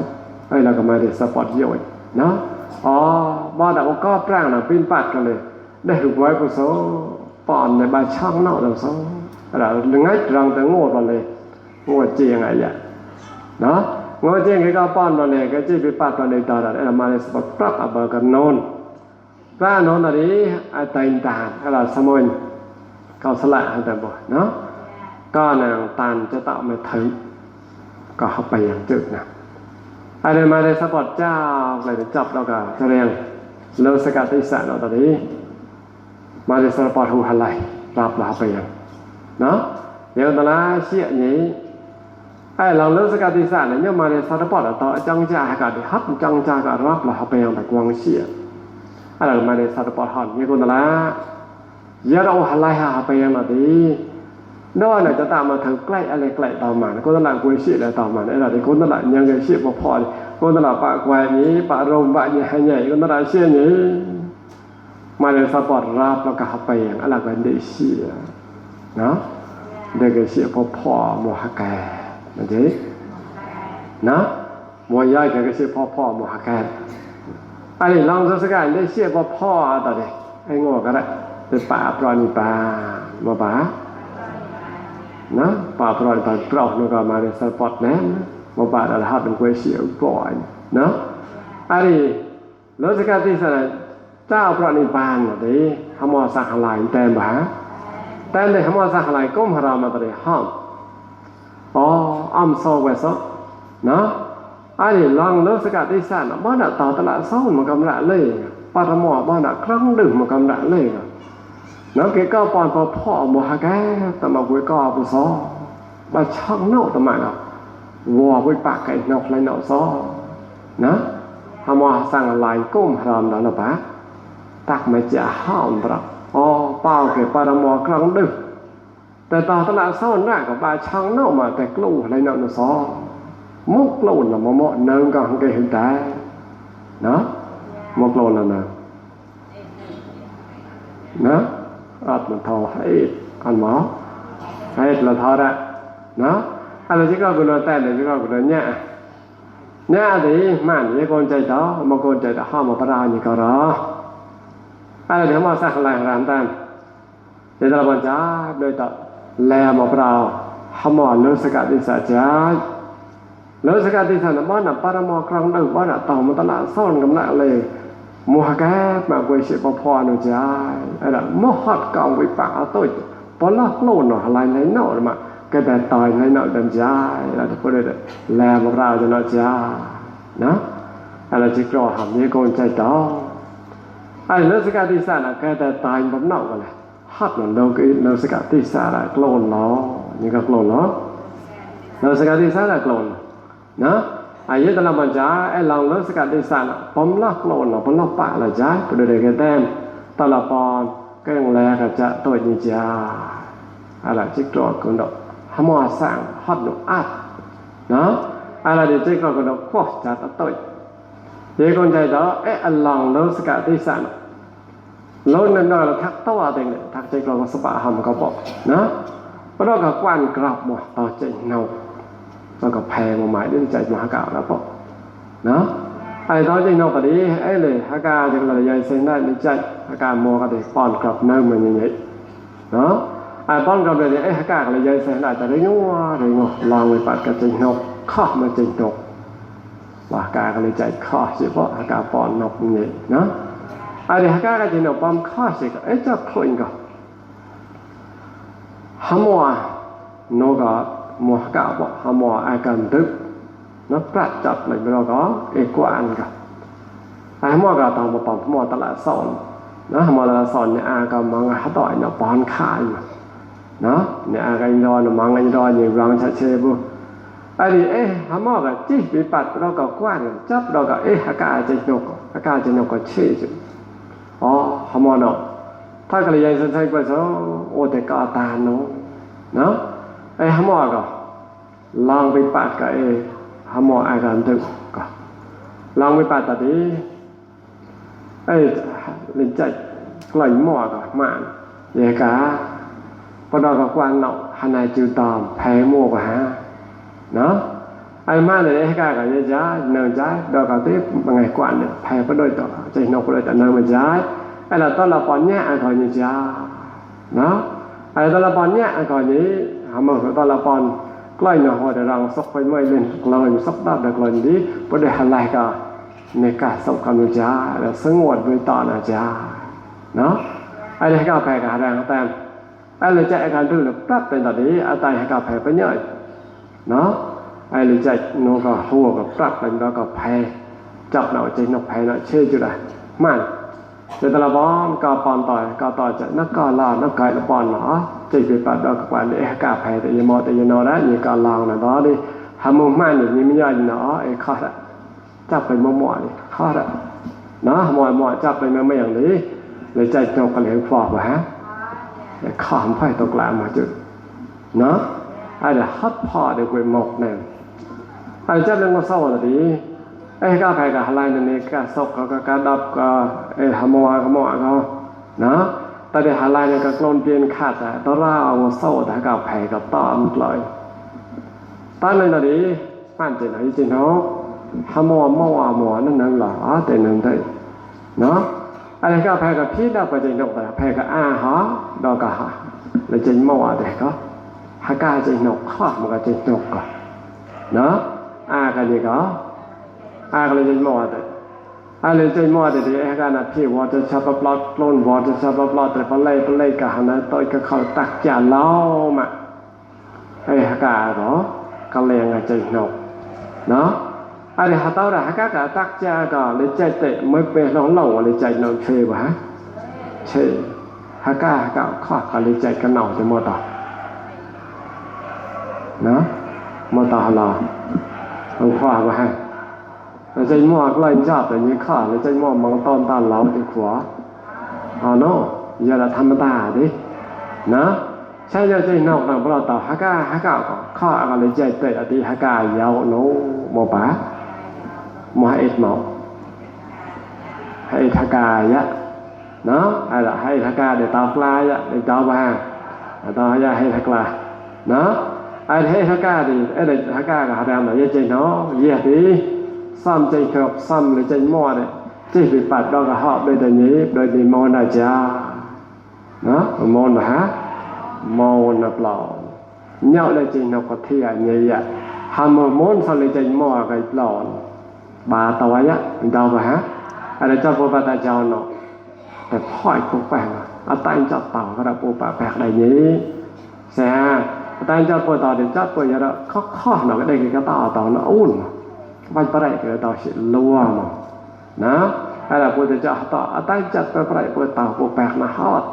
ไอ้เราก็มาในสปอร์ตย่อยเนาะบอลแต่ว่าก็แปลงหนังปิ้นปัดกันเลยได้ถูกไว้ผู้โซปอนในใบช่องนอกเราโซอะไรง่ายรังแต่โง่ตอนเลยโง่เจียงไงเนี่ยเนาะงอเจงก็ป้อนมาเลยก็จิวิปัสสนาตาได้มาเลยสปปรับอบกันโนนพระโนนตอนนี้อาตัยตาอะไรสมุนเขาสละแต่บ่เนาะก็นางตานจะต่อมาถึงก็เข้าไปอย่างจึกนะอะไรมาเลยสปอร์ตเจ้าอะไรจะจับเราก็แสดงเลิกสกัดที่สะเนาะตอนนี้มาเลยสปอร์ตหูหันไหลรับลาไปอย่าง เนาะอย่างตลาเสียนี้ไอ้เราเลิกสกัดที่สั่นเนี่ยมาในสารพัดต่อจังจ่ากันฮับจังจ่ากันรับเราไปยังแต่กวางเสียไอ้เรามาในสารพัดหันเนี่ยคนตลาเยอะเราหันไล่หาไปยังเราดีน้อยน่ะจะตามมาถึงใกล้อะไรใกล้ต่อมาคนตลาดกวยเสียแล้วต่อมาไอ้เราที่คนตลาดยังไงเสียพอคนตลาดปะกวยนี้ปะรมปะใหญ่คนตลาดเสียนี้มาในสปอร์ตรับแล้วก็ไปอย่างอะไรกันได้เสียเนาะได้ก็เสียพอหมวกแก่นั่นเองนะหมวกใหญ่ก็เสียพอหมวกแก่อันนี้ลองสักการได้เสียพอต่อเด็กไอ้งอก็ได้เป็นป่าปลอนิปาบ่ป่านะป่าปลอนิปาปลอกแล้วก็มาในสปอร์ตนั้นบ่ป่าแล้วถ้าเป็นกวยเสียก่อนเนาะอันนี้แล้วสักการที่สนะเจ้าพระนิพพานน่ะดิหมอสักหลายแต่บ่าแต่ในหมอสักหลายก็มหรามาตริห้ามอ้อมโซไว้ซะเนาะอันนี้ลองเลิกสกัดที่สั่นบ่น่ะต่อตลาดเซามันกำละเลยปาตมอบ่น่ะครั้งดึงมันกำละเลยเนาะเกก็ปอนพ่อบ่หาแกตะมากุยก็บ่ซอบ่ช่างเนาะตะมาเนาะวัวกุยปากไก่นอกไหลเนาะซอนะหมอสั่งหลายก้มหรามแล้วนะปะตักไม่จะห้ามปรับเป้าเก็บปารมอครั้งดึกแต่ตอนตลาดเศร้าหน้ากับบาช่างเน่ามาแต่กลู่อะไรเนาะซอมุกลู่น่ะมอเนิงก็หังเกเห็นได้เนาะมุกลู่น่ะนะอัดมันทอให้อันหมอให้ละทอได้นะอะไรที่ก็กุนแต่เลยที่ก็กุนเนี่ยดิมันยี่คนใจต่อมาคนใจต่อห้ามมาปราณีก็รออะไรเดี๋ยวมาสักหลายร้านตันเดี๋ยวเราบัญชาโดยต่อแลมาปราห้ามเลิกสกัดที่สัจจะเลิกสกัดที่สัจจะบ้านน่ะปรามครั้งหนึ่งบ้านน่ะต่อมาตลาดซ่อนกำลังเลยมัวแก่มาคุยเสียพอหนูใจอะไรมั่วหัดกองไปปากเอาตัวพอลักโลนหน่ออะไรในนอกมาก็แต่ตายในนอกดันใจแล้วทุกคนเลยแลมาเราจะนอใจนะอะไรที่กรอหำยี่คนใจต่อไอ้เลิกสกัดที่สั่นก็แต่ตายแบบนอกกันเลยหัดหนุนเราก็เลิกสกัดที่สั่นโกลนเนาะนี่ก็โกลนเนาะเลิกสกัดที่สั่นโกลนนะไอ้ยี่ตะละมันจ้าไอ้ลองเลิกสกัดที่สั่นผมลักโกลนเนาะผมลักปะละจ้าประเดี๋ยวก็เต็มตะละปอนก็ยังแลก็จะตัวนี้จ้าอะไรที่กรอคนดอกหมอสั่งหัดหนุอัดนะอะไรที่ที่กรอคนดอกพวกจะตัวยี่คนใจต่อไอ้ลองเลิกสกัดที่สั่นแล้วนั่นเราทักตัวเองเนี่ยทักใจกลางสปะหำก็บอกนะเพราะเราก็กวนกลับหมดต่อใจเนาแล้วก็แพ้มาหมายด้วยใจมหากาแล้วบอกนะไอ้ต่อใจเนาก็ดีไอ้เลยหากาจังเราใหญ่เส้นได้ในใจหากาโมก็ได้ป้อนกลับเนื้อมันอย่างนี้เนาะไอ้ป้อนกลับเลยไอ้หากาเราใหญ่เส้นได้แต่ได้งัวลองไปปัดกับใจเนาข้อมาใจเนาว่าหากาก็เลยใจข้อเฉพาะหากาป้อนนกอย่างนี้นะไอ้เด็กก็จะเนาะปั๊มข้าศึกไอ้เจ้าคอยก็หมัวโนก็มัวกะบ่หมัวไอ้กันตึกนับประจับเลยเราก็เอกวานก็ไอ้หมัวก็ต้องมาปั๊มหมัวตลาดสอนนะหมัวตลาดสอนเนี่ยอาก็มังหาต่อยเนาะปอนขายนะเนี่ยอาก็ยังรอเนาะมังยังรออย่างรังชัดเจนบุไอ้ดิหมัวก็จี้ไปปัดเราก็กว้านจับเราก็อากาศจะนกอากาศจะนกก็เชื่อหมอเนาะถ้ากระยายสันสัยไปซะโอแต่ก็ตาเนาะเนาะไอ้หมอก็ลองไปปัดกับหมออาการตึกก็ลองไปปัดตัดดิเล่นใจกล่อยหมอก็มาเยกาพอเราก็กวางเนาะหานายจิวตอมแพ้โมก็ฮะเนาะไอ้มาเลยให้กากับยายจ้าเนินจ้าดอกกระติบางไงกวนเนี่ยแพ้ไปด้วยต่อใจนกเลยแต่เนินมันจ้าไอ้เราตอนเราปอนเนี่ยไอ้ก่อนยายจ้าเนาะไอ้ตอนเราปอนเนี่ยไอ้ก่อนนี้หามาตอนเราปอนใกล้เนาะหัวแต่รังซกไปไม่เล่นเราอยู่ซกดับแต่ก่อนนี้พอได้หันไหลก็ในการสำคัญยายจ้าแล้วสงวนด้วยต่อนะจ้าเนาะไอ้ให้กาแพ้กับแรงแต่ไอ้เลยใจอาการดื้อเนี่ยปรับเป็นตอนนี้ไอ้ตายให้กาแพ้ไปเยอะเนาะไอ้เลยใจโนก็หัวก็ปรับเป็นแล้วก็แพ้จับเนาใจนกแพ้เนาะเชื่อจุดอะมัน แต่ละบ้านก็ปอนต่อยก็ต่อจะนักก็ลานักไก่ละปอนเนาะใจไปปัดดอกกว่าเลยกาแฟแต่ยมอแต่ยนอได้มีการลางนะđóดิทำมุมมันนี่มีย่อยเนาะไอ้ข้อละจับไปมั่วๆนี่ข้อละเนาะมั่วๆจับไปไม่อย่างนี้เลยใจจกกันเลยฟอกว่าฮะข้ามไฟตกลางมาจุดเนาะไอ้เดี๋ยวฮัดพอเดี๋ยวไปหมกเนี่ยไอ้จับเรื่องมาเศร้าละดิไอ้กาแฟกับอะไรนี่ก็ซกก็กระดับก็ไอ้หมัวก็เนาะแต่เดี๋ยวอะไรเนี่ยก็กลนเปลี่ยนขาดแต่ตอนเราเอามาเศร้าแต่กาแฟกับต้อนเลยตอนเลยนะดิมันจะไหนจริงเนาะหมัวนั่นนั่นหรอแต่นั่นได้เนาะอะไรก็แพ้กับพี่ดอกไปจริงดอกแต่แพ้กับฮะดอกก็ฮะเลยจริงมัวแต่ก็ฮักกาจริงนกข้อมันก็จริงนกก็เนาะก็ดีก็ก็เลยจริงมัวแต่เลยจริงมัวแต่ที่ฮักกาน่ะพี่ว่าจะชอบปลอดกลนว่าจะชอบปลอดแต่พอเล่ก็หันนะต่อยก็เข้าตักจานเล่ามาไอ้ฮักกาก็ก็เลี้ยงใจนกเนาะอะไรหาตัวละฮักกะตักจาก็เลยใจเตะไม่เป็นร้องเล่าเลยใจนกเชยบ่ฮะเชยฮักกะข้อก็เลยใจกันเนาจะหมดต่อเนาะหมดต่อหรอเอาข้อบ่ฮะใจหม้อก็เลยจับแต่นี้ข้อเลยใจหม้อมองต้นตาเหลาที่ขวาเนาะอย่าละธรรมดาดินะใช่ใจนอกนะเพราะเราต่อฮักกะก็ข้อก็เลยใจเตะที่ฮักกะยาวโนโมปะมให้หมอให้ฮักกะยะเนาะให้ฮักกะได้ตาปลายะได้ตาบ้าต่อยะให้ฮักกะเนาะให้ฮักกะดิได้ฮักกะก็หาได้มาใจเนาะเยี่ยดิซ้ำใจครับซ้ำเลยใจหม้อเนี่ยที่ไปปัดดอกกระหอบโดยตัวนี้โดยมีมอนอาจารย์เนาะมอนฮะมอนนะเปล่าเนาะเลยจริงเนาะก็เที่ยเนี่ยหามมอนสันเลยใจหม้อก็เปล่าบาตวายะดาวบ่ฮะอะไรเจ้าปูปะตาเจ้าเนาะแต่พ่อยปูแปงเอาตั้งเจ้าเต่าก็ได้ปูปะแปกได้นี้แซ่ตั้งเจ้าปูต่อเดี๋ยวเจ้าปูอย่าละข้อเนาะก็ได้ก็ต่อเนาะอุ่นไปปะไรก็ต่อสิลัวเนาะนะอะไรปูจะเจ้าต่อตั้งจัดไปปะไรปูต่อปูแปกนะฮอด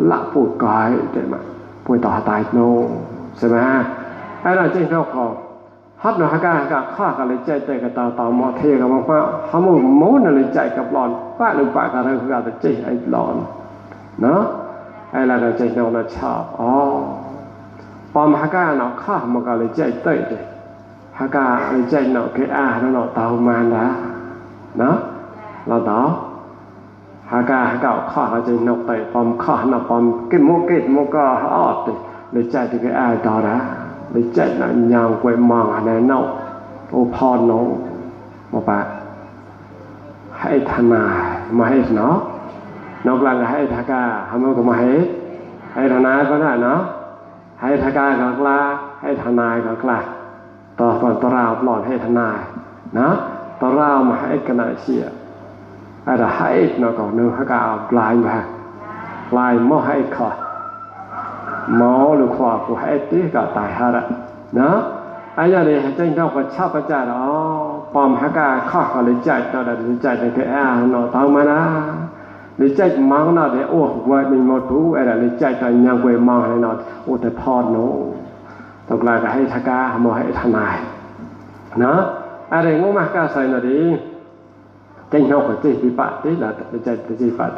ละปูกายเดี๋ยวมาปูต่อตายโนใช่ไหมไอ้เราจริงเขาขอฮับเนาะฮักกะข้าก็เลยใจเตะกับต่อหมอเทกับมันว่าหาหมูนั่นเลยใจกับหลอนป้าหรือป้าก็เลยคือก็ใจไอ้หลอนเนาะไอ้เราก็ใจเนาะชอบปอมฮักกะเนาะข้ามันก็เลยใจเตะเลยฮักกะเลยใจเนาะคือเนาะเตามานะเนาะเราต่อฮักกะข้าก็ใจเนาะเตะปอมข้าเนาะปอมกินหมูก็ออดเลยใจที่คือต่อนะเลยใจน่ะยาวกว่ามองอะไรเนาะโอพรเนาะบ่ปะให้ทนายมาให้เนาะนอกจากให้ทากาทำก็มาให้ทนายก็ได้เนาะให้ทากาก็กล้าให้ทนายก็กล้าต่อก่อนตราวหลอดให้ทนายนะตราวมาให้กันเสียอะไรให้เนาะก็นึกฮักกาลายมาลายบ่ให้ขอหมอหรือขวาผู้ให้ตีก็ตายหาละเนาะไอ้อย่างนี้ใจเราก็ชอบประจานปอมฮักกะข้อก็เลยใจต่อได้ใจได้แค่เนาะตามมานะเลยใจมังเนาะได้โอ้ไว้มีหมดผู้ไอ้ละเลยใจต่ยังไว้มังให้เนาะโอ้แต่พอเนาะตกลงก็ให้ฮักกะหมอให้ทนายเนาะอะไรงูมากะใส่น่ะดิใจเราก็ใจปิปะติละใจใจปัด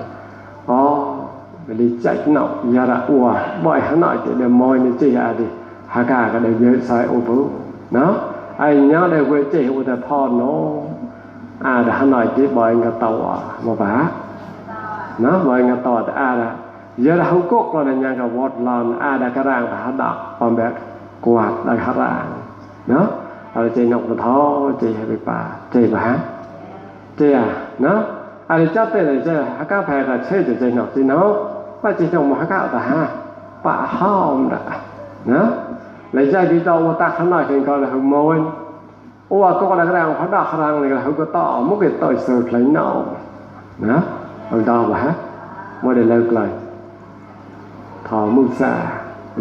เลยใจเนาะยาระอัวบ่อยหน่อยเดี๋ยวมอยนี่ใจดิฮักกะก็ได้เยอะใส่โอ้ผู้เนาะไอ้เนาะได้เว้ใจโอ้แต่พอเนาะได้หน่อยจิบ่อยก็ต่อบ่ปะเนาะบ่อยก็ต่อแต่ละยาระฮูกกเราเนี่ยก็วอดลอนได้กระร่างหาดอกปอมแบบกวาดได้กระร่างเนาะเอาใจนกกระท้อใจให้ไปป่าใจบ่ฮะใจเนาะอะไรเจ้าเตะเลยเจ้าฮักกะแพ้ก็เชื่อใจนกสิเนาะป้าจิตงมาฮักกะตาฮะป้าห้อมละนะเลยใจที่ต่อว่าตาขนาดกันก็เลยหึงโมยโอ้ก็กระด้างเขาด่าขนาดเลยก็หึงก็ต่อมุกเกิดต่อยเสือไหลเนานะเอาดาวบ่ฮะไม่ได้เลิกเลยถอมือซา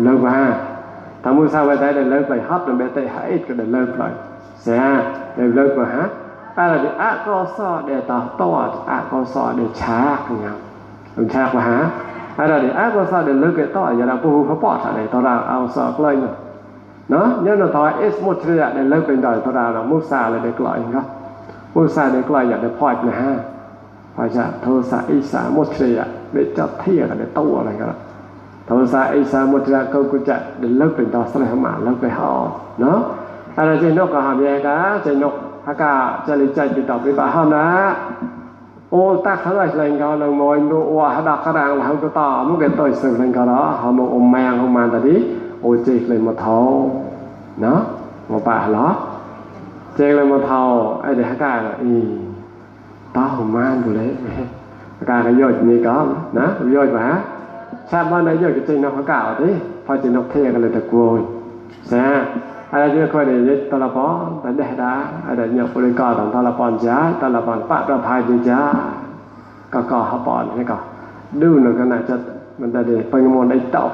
เลิกบ่ฮะถ้ามือซาไว้ได้เลิกไปฮับแล้วแม่เตะหายก็ได้เลิกเลยเสียได้เลิกบ่ฮะ อะไรดิอะก็ซอเดตอตออะก็ซอเดชากเนี่ยมันชากมาหาอะไรดิอะก็ซอเดลึกต่ออย่าเราผู้เขาปอดอะไรตอเราเอาซอกเลยเนาะเนี่ยเราถอยเอสมุทรีอะได้เลิกเป็นดอยตอเรามุสาเลยได้กลอยเนาะมุสาได้กลอยอยากได้พอดนะฮะพอจะโทสะอิสามุทรีอะได้จับเที่ยกันได้ตู้อะไรกันโทสะอิสามุทรีก็กูจะได้เลิกเป็นดอยสลายหมาเลิกไปหอเนาะอะไรใจนกก็หามแยกะใจนกหากาจะลิใจติดต่อไปบ้าห้ามนะโอ้ตักเขาเลยเล่นกันลงมอยดูว่าหดักกระดังหลังก็ต่อมุกเกตอยสึกเล่นกันแล้วหาโมอมแมงของมันแต่ดิโอ้เจกเลยมาเท่าเนาะมาป่าเหรอเจกเลยมาเท่าไอ้เด็กหากาตาของมันดูเลยหากาก็ย่อยนี่ก็นะย่อยมาชาติบ้านไหนย่อยก็ใจนกหากาดิพอใจนกเทกันเลยตะกวนใช่อะไรที่ค่อยได้ยึดตะละปอนแต่ได้ดาอะไรเนี่ยบริการของตะละปอนจ้าตะละปอนปะประภายจ้าก็หาปอนนี่ก็ดูหนึ่งขนาดจะมันได้ไปงมได้ตอบ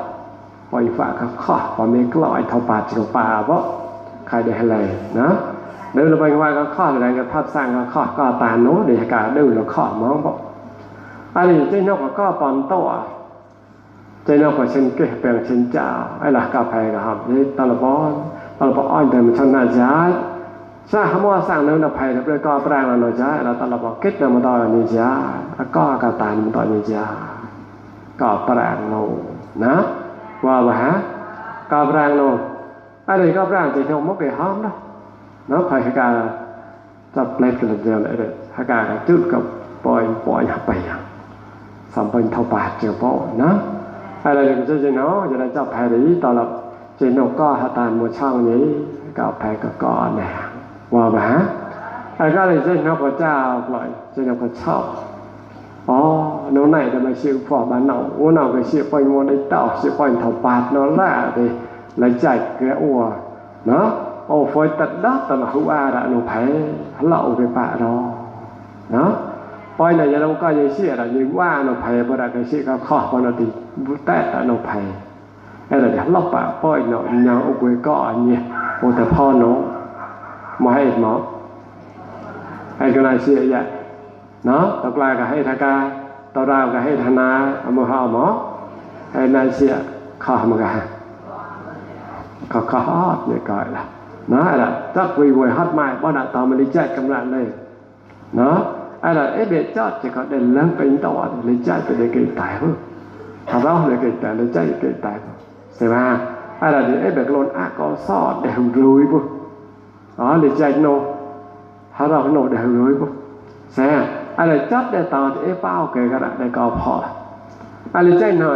ปล่อยฝากข้อพอมีกลอยเท่าปาดจิ๋วป่าเพราะใครได้อะไรนะเดินลงไปว่าก็ข้ออะไรก็ภาพสร้างก็ข้อก็ตาโน้เดี๋ยวการดูแล้วข้อมองเพราะอะไรเจ้านกก็ปอนโตเจ้านกก็เช่นเกศเปลี่ยนเช่นเจ้าไอ้หลักกาแฟก็ครับนี่ตะละปอนเราบอกอ้อยเดินมันชนะจ้าถ้าหามว่าสร้างเนื้อภัยแล้วก็แปลงเราจ้าเราตลอดบอกเกิดเดินมาต่อนี่จ้าก็กระตายมันต่อนี่จ้าก็แปลงเรานะว่าบ่ฮะก็แปลงเราอะไรก็แปลงใจเราไม่เคยห้ามนะเนาะใครให้การจับเล่นกันเดียวเลยให้การจุดกับปล่อยไปสัมพันธ์เท่าบาทเจียวโป้นะอะไรก็จะเนาะจะได้จับแพ้ดีตลอดเจนกก็หาตานมัวช่างนี้ก็แพ้ก็ก่อนแหน่ว่าบ่ฮะไอ้ก็เลยเจนกก็เจ้าปล่อยเจนกก็ชอบอ๋อโน่นไหนจะมาชื่อพ่อบ้านเนาโอ้เนาก็ชื่อปล่อยมัวได้เต่าชื่อปล่อยเท่าบาทเนาะล่ะดิเลยใจแกอ้วเนาะโอ้ฝอยตัดดอกตลอดหัวละหนูแพ้เล่าไปปะรอเนาะปล่อยไหนจะเราก็ยังเชื่อละยังว่าหนูแพ้บ่ได้ก็ชื่อก็ข้อบ่นาทีบุแต่หนูแพ้ไอ้เดี๋ยวเราปะป้อยเนาะยังเอาไว้ก่อนเนี่ยโอ้แต่พ่อเนาะมาให้หมอไอ้ก็นายเสียใหญ่เนาะตกลายก็ให้ทากาตอราวก็ให้ธนาเอามาหาหมอไอ้นายเสียข้ามากันข้าฮอดเนี่ยก่อนละนะไอ้ละจักวิฮัดใหม่บ่ได้ต่อมาลิใจกำลังเลยเนาะไอ้ละเอ๊ะเบ็ดจอดจะก็ได้เลี้ยงเป็นต่อลิใจไปได้เกิดตายเพิ่งถ้าเราได้เกิดแต่ลิใจเกิดตายใช่ไหมอะไรเดี๋ยวไอ้แบบโลนอะก็ซอดเดี๋ยวรวยปุ๊บอ๋อเดี๋ยวใจโน่ถ้าเราโน่เดี๋ยวรวยปุ๊บใช่อะไรจับเดี๋ยวต่อไอ้เป้าเกิดก็ได้ก็พออะไรใจโน่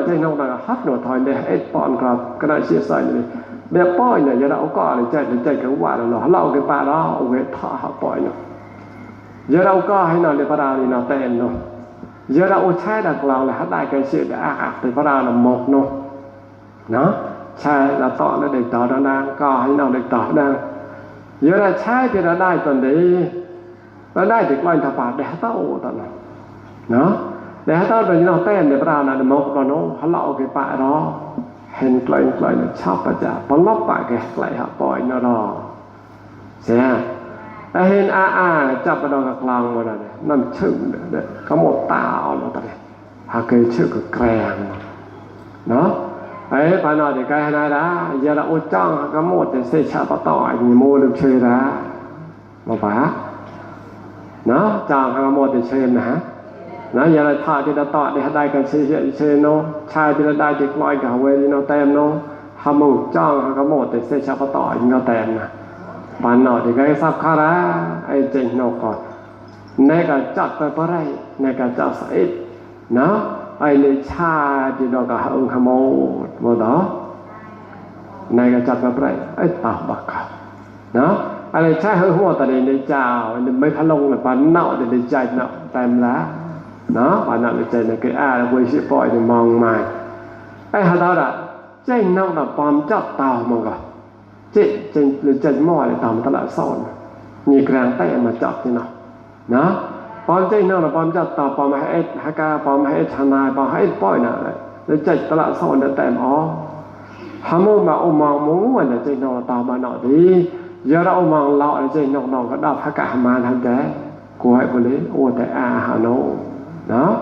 เราฮัดโน่ถอยเดี๋ยวไอ้ปอนครับก็ได้เสียใส่เลยแบบป้อยเนี่ยอย่าเราก็อะไรใจก็ว่าเราเกิดป่าเราเอาไว้ท่าป้อยเนาะอย่าเราก็ให้นอนในพระรานี่นอนเต้นเนาะอย่าเราใช้ดักเราเลยฮัดได้กันเสียแต่อาบในพระราหมกเนาะเนาะใช่เราต่อแล้วเด็กต่อแล้วนะก็ให้เราเด็กต่อนะเยอะเลยใช่ที่เราได้ตอนนี้เราได้ถึงวันถบาดได้เต้าตอนนั้นเนาะได้เต้าตอนนี้เราเต้นในพระรานะมกเราเนาะเขาเล่าไปปะรอเห็นไกลเนี่ยชอบประจักษ์ปนลบปะแกไกลหาปล่อยนรอใช่ไอเห็นอาจับไปโดนกลางมาเลยนั่นชื่อเนี่ยเขาหมดตาเอาแล้วตอนนี้หาเคยชื่อกับแกรงเนาะไอ้ปานอดีไกลนาดาอย่าละอุจ้องก็หมดแต่เสชาปต่อยมีโมลืมเชยนะมาป่ะเนาะจางหาหมดแต่เชยนะนะอย่าละท่าที่จะต่อได้กันเชยโนชายที่จะได้จิกลอยกับเวลีโนเต็มโนหาหมดจ้องหาหมดแต่เสชาปต่อยโนเต็มนะปานอดีไกลซับคาระไอ้เจนโนก่อนในการจัดไปเพราะไรในการจัดสายเนาะไอ้เลยชาที่เราก็องขโมยหมดเนาะในการจัดแบบไรไอ้ตาบักครับเนาะอะไรใช่เฮ้ยหัวตาในเจ้าไม่พะลงเลยปานเนาะในใจเนาะเต็มแล้วเนาะปานเนาะในใจในคือแล้วคุยสิปล่อยมองมาไอ้หาตาละใจเนาะแบบปอมจับเต่ามันก็ใจหรือใจหม้อเลยเต่ามันตลาดซ่อนมีกลางใต้มาจับที่เนาะนะปอมใจเนาะปอมจับเต่าปอมให้ไอ้ฮักกาปอมให้ชนายปอมให้ปล่อยน่ะเลยใจตลาดซ่อนแต่อ๋อหาโมมาอมมองมูว่าใจเนาะเต่ามาเนาะดี giờ đâu mà lọ chơi nọ có đọc hết cả mà thằng té của hai con đấy ô tại hà nội đó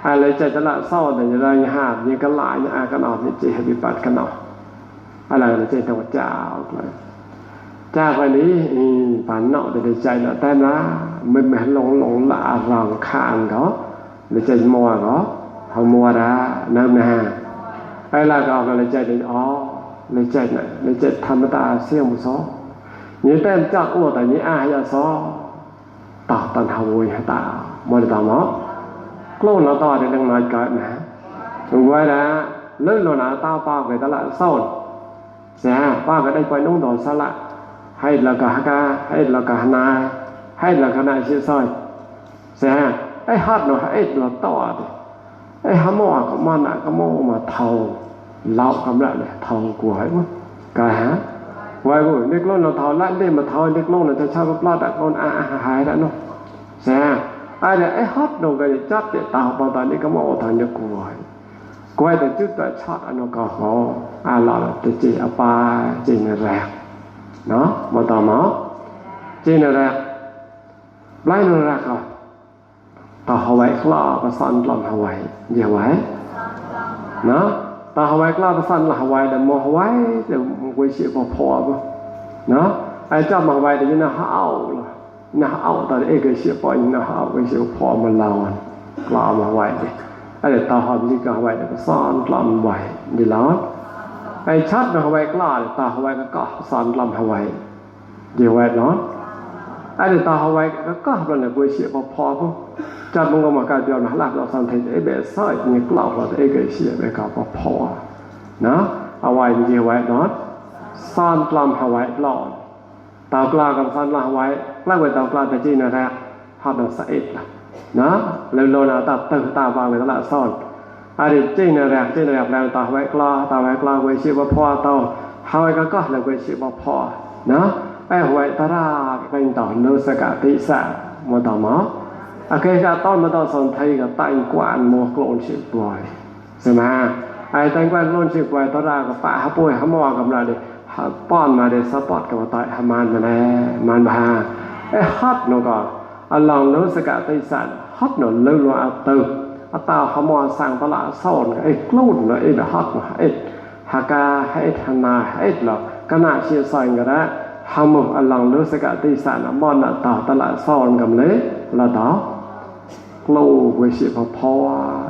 ai lấy chơi cho lại sau để cho ra hạt như cái lại như cái nọ thì chỉ bị bắt cái nọ ai là chơi thằng chào cha cáiนี้bản nọ để chơi là tem lá mình lồng lạ ròng khàn đó để chơi mùa đó không mùa đã năm nè ai là cái là chơi để lấy chơi này lấy chơi tham ta siêu một số như tem chắc ô tại như ai giờ số tỏ tận hầu hay tạo một tàu nó luôn nó to thì đừng nói cái mà vậy là lớn rồi là tao bao về tao lại sau sẽ bao cái đây quay nông đồ sao lại hay là cả ca hay là cả na hay là cả na chia soi sẽ ấy hát nó ấy là to thì ấy hám mỏ có món lại có món mà thầu lão cầm lại này thầu của ấy quá cái hả vậy rồi nước lon nó thầu lại đi mà thầu nước lon nóจะชอบปลาแต่คนหายแล้วเนาะใช่ai là ấy hát đồ cái chắc để tạo bao tải này có mỏ thằng nhớ quay từ trước tới chót nó có họ là từ chỉ apa chỉ là rạc nó mà tao nó chỉ là rạc lấy nó rạc rồi tao họ vậy lo và son làm họ vậy nhiều vậy nó tao họ vậy lo và son là họ vậy để mua vậy để quay chuyện phò nó ai cho mà vậy thì nó hảo tao để cái chuyện phò nó hảo cái chuyện phò mà làm mà vậy ai tao họ như cái vậy để son làm vậy đi lót ai chát nó vậy lo để tao vậy có son làm họ vậy nhiều vậy nó ai tao vậy có rồi là quay chuyện phòจัดมึงก็มาการเดียวนะหลักเราสันติไอ้แบบซ้ายนี่กล่าวเราไอ้เกษียไปกับพอนะเอาไว้ดีไว้เนาะซ่อนกลำเอาไว้หลอดตากลากับซ่อนเอาไว้กล้าไว้ตากลาแต่จีนนะฮอดสะเอ็ดนะแล้วโลนะตัดตึกตาบางไปตลาดซ่อนอันนี้จีนนะแล้วตาไว้กล้าไว้ชื่อว่าพอเตาเฮาไว้ก็แล้วไว้ชื่อว่าพอนะไอ้ไว้ตราเป็นต่อโนสกติสะมตมcáiต้นมาตอนสอนไทยกับตั้งกวนมัวกลนเฉียบปล่อยใช่ไหมไอ้ตั้งกวนกลนเฉียบปล่อยตอนแรกกับป้าหาป่วยหาหมอกับเราดิป้อนมาเดสปอร์ตกับต่อยหามันมาแน่มันมาไอ้ฮัดหนูก็ลองรู้สกัดติสันฮัดหนูเลื่อนว่าตื่นตาหาหมอสั่งตลาดสอนไอ้กลุ่นไอ้แบบฮัดมาไอ้หากาให้ธนาไอ้หรอกก็น่าเชื่อใส่กันนะหาหมอลองรู้สกัดติสันมอนต่อตลาดสอนกับเลยแล้วต่อlâu với sự phò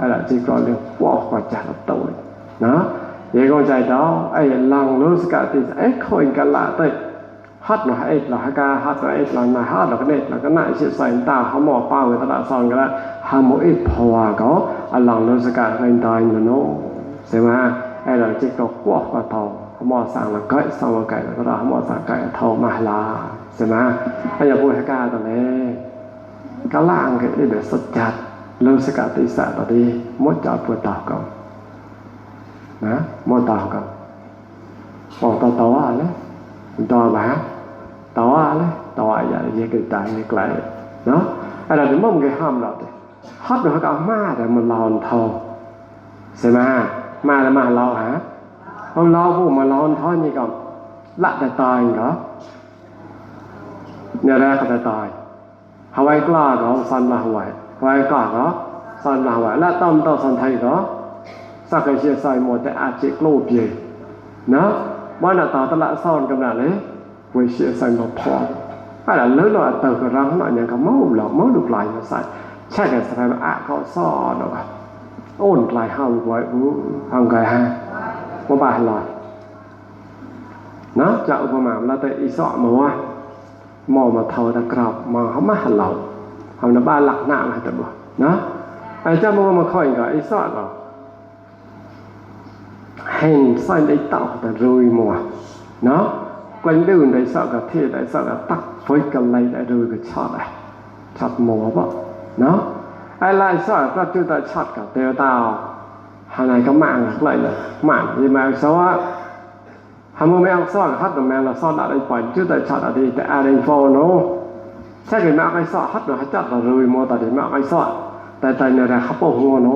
hay là chỉ còn được bỏ qua trả tội đó vậy con trai đó ai lần lúc cả thì ấy khôi cả lạ tới hát nó hay là ca hát nó ấy là hát là cái này là cái này sẽ xảy ta họ mò bao người ta đã xong cái đó hàng mỗi ít phò có lần lúc cả người ta nó xem mà ai là chỉ có bỏ qua thầu họ mò sang là cái xong là cái đó họ mò sang cái thầu mà là xem mà bây giờ vui ca tao này cái làng cái để xuất chặt lưu sẽ cả tỷ sản ở đi mỗi chợ vừa tàu còn đó mỗi tàu còn còn tàu à đấy tàu bả tàu à đấy tàu à vậy vậy cái tài này lại đó hay là đến mong cái ham đó thì hót được cả ma để mà lòn thầu xem ma là ma lò hả không lo vụ mà lòn thôi như còn lạ tại tài đó nhà ra cái tài hậu ai qua đó san là hậu ai qua đó san là hậu là tâm tao san thay đó sao cái chuyện sai một cái ác chế lô bì nó mới là tao lại son cầm lại đấy với chuyện sai một phò hay là lớn rồi từ cái răng nó nhận cái máu được lại nó sai chắc là sai mà ác có so đâu ôn lại hằng vậy hằng cái ha có bài là nó chợ của mà là tại ý sọ mà mò mà thầu ta cọp mà không má hành lậu không nó ba lạc nạn là được đó ai cha mò mà khỏi cái sọ rồi hành sai đấy tạo ta rồi mò nó quanh đường đấy sợ cả thiệt đấy sợ cả tắc với cái này đấy rồi cái chọt mò vậy nó ai lại sợ ta chưa ta chọt cả tiêu tao hàng này có mạng lại là mạng gì mà xấu á hàm mô mèo sọ hát được mèo là sọ đã đây phải chưa tại chặt ở đây tại à đây phô nó chắc cái mèo cái sọ hát được hát chặt là rồi mua tại để mèo cái sọ tại này là khắp bộ mua nó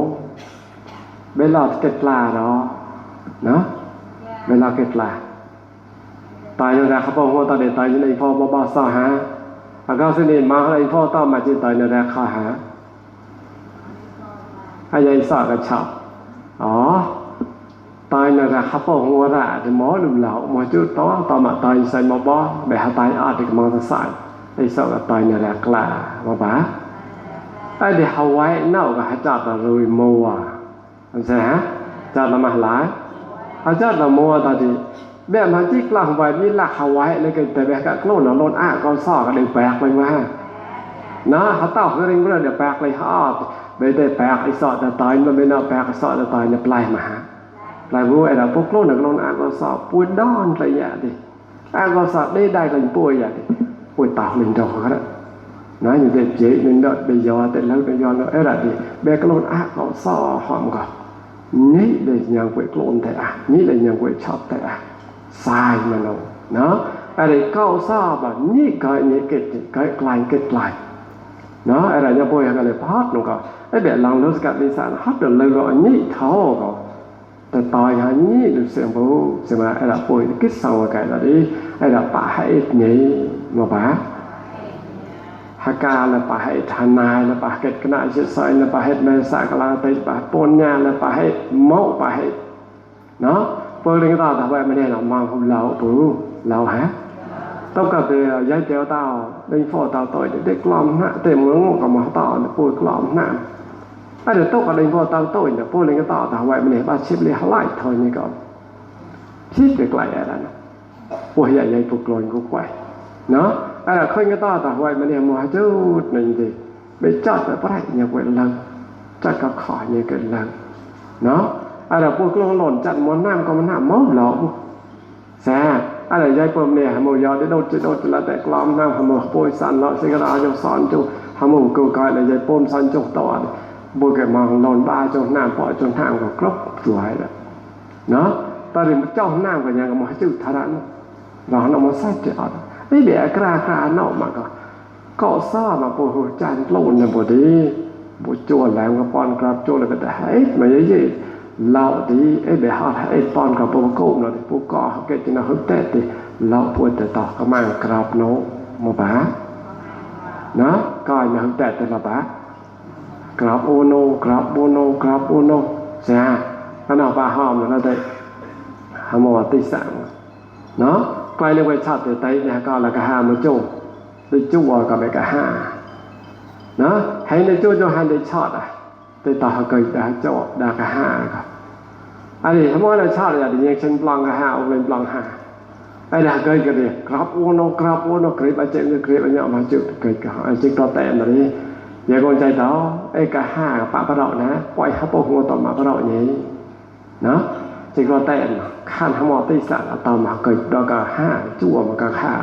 bên là kết là đó nó bên là kết là ตายในเขาบอกว่าตอนเด็กตายในพ่อบ้าสาหาแล้วก็สิ่งนี้มาในพ่อต้องมาจีตายในข้าหาให้ยัยสากันชอบอ๋อตายในเขาบอกว่าละจะหมอหรือเหล่าหมอจุดต่อมาตายใส่หมอบ้าแบบตายอาจจะมองสายไอ้สาวตายในกล้ามาบ้าไอ้เด็กเขาไว้เน่ากับจัดเราเลยมัวใช่ฮะจัดละมาหลายเขาจัดละมัวตอนที่แบบมันจิกหลังไว้มีหลักเขาไว้เลยก็แต่แบบก็โน่นโน่นก็ซ้อก็ได้แปลกไปมานะเขาตอบก็เรื่องเดี๋ยวแปลกเลยฮะไม่ได้แปลกไอ้สอดจะตายมันไม่น่าแปลกไอ้สอดจะตายเนี่ยปลายมาปลายรู้ไอ้เราพวกโน่นโน่นก็สอบป่วยดอนอะไรอย่างนี้ก็สอบได้ก็ป่วยอย่างนี้ป่วยตาหนึ่งดอกก็ได้นะอย่างเด็กเจ๊หนึ่งดอกไปยอแต่แล้วไปยอแล้วไอ้แบบนี้แบบก็โน่นก็สอบหอมก่อนนี่เลยยังป่วยโกรธแต่นี่เลยยังป่วยชอบแต่sai mà nó ai câu sao mà nhị cái nhị cái lại nó ai là bôi cái này hot nó có ai để lòng nó cái đi sản hot được lời gọi nhị tháo cóแต่ตายหาnhị được xem bố xem mà ai là bôi cái sau cái là đi ai là bà hãy nhị mà bà Haka là bà hãy thà nai là bà kết cái này sai là bà hãy mê sa cái là tay bà pôn nha là bà hãy mẫu bà hãy nóพวกเรื่องต่อแต่ว่าไม่ได้หรอกมองของเราปูเราฮะต้องกับเดี๋ยวย้ายเจ้าเต่าเรื่องพ่อเต่าต่อยเด็กกล่อมนะเต็มเมืองกับมาต่อเนี่ยปูกล่อมนะถ้าเดี๋ยวต้องกับเรื่องพ่อเต่าต่อยเนี่ยปูเรื่องต่อแต่ว่าไม่ได้บ้าชิบเลยหลายทอยนี่ก่อนชิบไปไกลอะไรนะปูใหญ่ใหญ่ปูกลอยกูไกวเนาะอะไรเคยก็ต่อแต่ว่าไม่ได้มาจุดหนึ่งดิไปจัดไปไปเนี่ยเวลาจัดกับขอเนี่ยเกิดลังเนาะอะไรพวกหล่นจัดมอนน้ำก็มันน้ำมอหลอกแซ่อะไรยายปมเนี่ยหมูยอได้โดดละแต่กลอมน้ำหมูโปยสันละสิกระดาษจะสอนจุหมูกูกายเลยยายปมสันจุต่อบุกแกมองหล่นบ้าจนน้ำปล่อยจนทางก็ครบสวยแล้วเนาะตอนนี้มันจ้องน้ำกันยังก็มาจุดทารันเราเอามาใส่จอดไอ้เดี๋ยวกล้าเนาะมาก็ซ่ามาปูหัวใจโลนเนี่ยบุดีบุจวนแรงก็ป้อนกราบโจเลยก็ได้ไม่เย่เราดีไอ้แบบไอ้ป้อนกับปูโก้เราดิปูก่อเขาเกิดจะน่าฮึดแต่ดิเราปวดแต่ต่อก็มากราบโน้มาบ้านะก็น่าฮึดแต่ละบ้ากราบโอโนกราบโอโนกราบโอโนใช่ไหมขณะป้าห้อมเราได้หามอติสังเนาะใกล้เรียกว่าชาติไตเนี่ยก็แล้วก็หามาโจ้ได้จู่ก็ไปก็หาเนาะให้ในจู่จะหันได้ชอดแต่ต่อเกิดได้โจ้ได้ก็หาครับอันนี้ทั้งหมดในชาติอย่างนี้เช่นปลังก็หาเอาเป็นปลังหาไอ้ได้เกิดกันเลยกราบโอโนกราบโอโนเกิดไปเจ็บเกิดไปเนี่ยมาจุดเกิดก็ไอ้จิตต่อแต่แบบนี้อย่าโกนใจต่อไอ้ก็หาปะประดอกนะปล่อยเขาโปหัวต่อมาประดอกนี้เนาะจิตต่อแต่ข้านทั้งหมดที่สั่งต่อมาเกิดแล้วก็หาจู่มันก็หา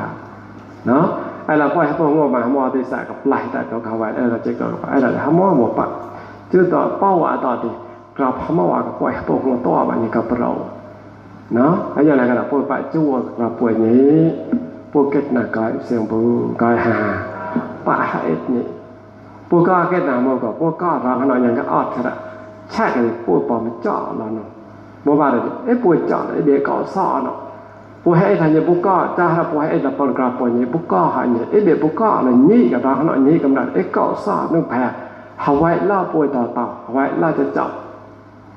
เนาะไอ้เราปล่อยเขาโปหัวมาหมอที่สั่งกับไหลแต่ก็เขาไว้ไอ้เราจิตก็ไอ้เราทำหมอหมดปะชื่อต่อเป้าว่าต่อที่กราบพระมว่าก็ปล่อยโปหัวต่อแบบนี้กับเราเนาะไอ้อย่างไรก็เราปล่อยไปจู่เราปล่อยนี้ปล่อยเกิดหนักกายเสียงปูกายหาปะหาเอ็ดนี่ปูก็เกิดหนาโมก็ปูก็เราขนาดอย่างก็อดขนาดแช่กันปูปอมจ่อเราเนาะบ่ว่าเลยไอ้ปูจ่อไอ้เด็กก็ซ้อเนาะปูให้ทันเนี่ยปูก็จ้าปูให้เราปนกราบปล่อยนี้ปูก็หาเนี่ยไอ้เด็กปูก็เลยนี่กับเราขนาดนี้กำลังไอ้ก็ซ้อนึกแพ้หาไว้ล่าปูต่อหาไว้ล่าจะจับ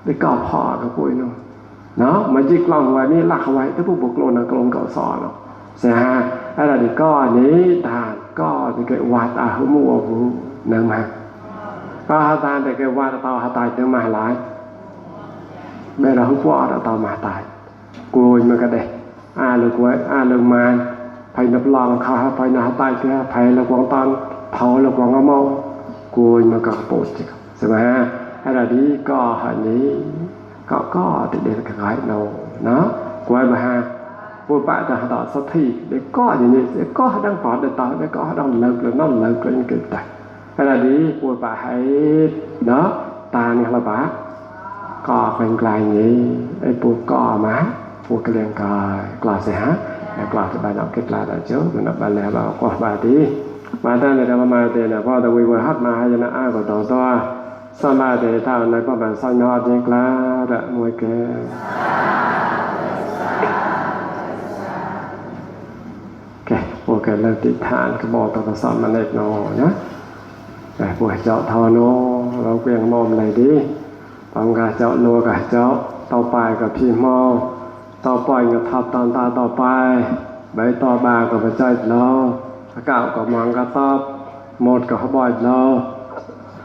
ได้ก็พอกับปูเนาะเนาะมันจิกลองไว้นี่ลักไว้ถ้าปูบุกโลนกลงก็ซ้อเนาะใช่ฮะไอ้เราดิก็นี้ตาก็จะเกิดวาดหูมัวหูนั่งมาก็หาตาแต่เกิดวาดต่อหาตายถึงมาหลายแม่เราหัวเราต่อมาตายกูมันก็ได้เลิกไว้เลิกมาไผ่นับลองเขาไผ่หน้าตายแค่ไผ่เลิกวางตอนเผาเลิกวางเมากูมันก็ปวดจิกใช่ไหมไอ้เราดีก็หันนี้ก็ติดเด็กกระไรเราเนาะกูไอ้มาฮะปูปะจะหาต่อสักทีเด็กก็อย่างนี้เด็กก็ดังปอดเด็กต่อเด็กก็ดังเลิกเลยนั่นเลิกเลยเกิดแต่ไอ้เราดีปูปะให้เนาะตาเนี่ยเราปะก็เป็นกลายนี้ไอ้ปูก็มาปูกระเลียงกายกลาเสียฮะแต่กลาจะไปนอกเกล้าได้เจ้ามันนับไปแล้วเราก็บาดีมาตั้งแต่เรามาเตะเนี่ยพอตะวีวัยฮัดมาให้ยันอ้าก็ต่อตัวสมาเตะเท่าในพระบาทสร้างยอดยังกล้าระมวยเก ก็เลิกติดฐานก็บอกต่อสอนมันเล็กน้อยนะแต่พวกเจ้าทอโนเราเกวียงมอมอะไรดีปองกาเจ้าโลกาเจ้าต่อไปกับพี่มอต่อปล่อยกับทับตอนตาต่อไปใบต่อบากับพระเจ้าเราก้าวกับมังก็ตอบหมดกับเขาบ่อยเรา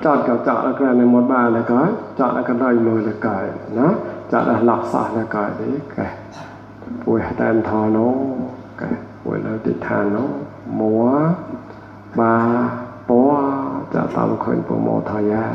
จอดกับเจาะแล้วก็ในหมดบ้านแล้วก็เจาะแล้วก็ได้มือแล้วก็นะเจาะแล้วหลักษาแล้วก็ดีแกป่วยแตนทอโนแกป่วยแล้วติดทานโนมัวบาปัวจะตามคนโปรโมทยา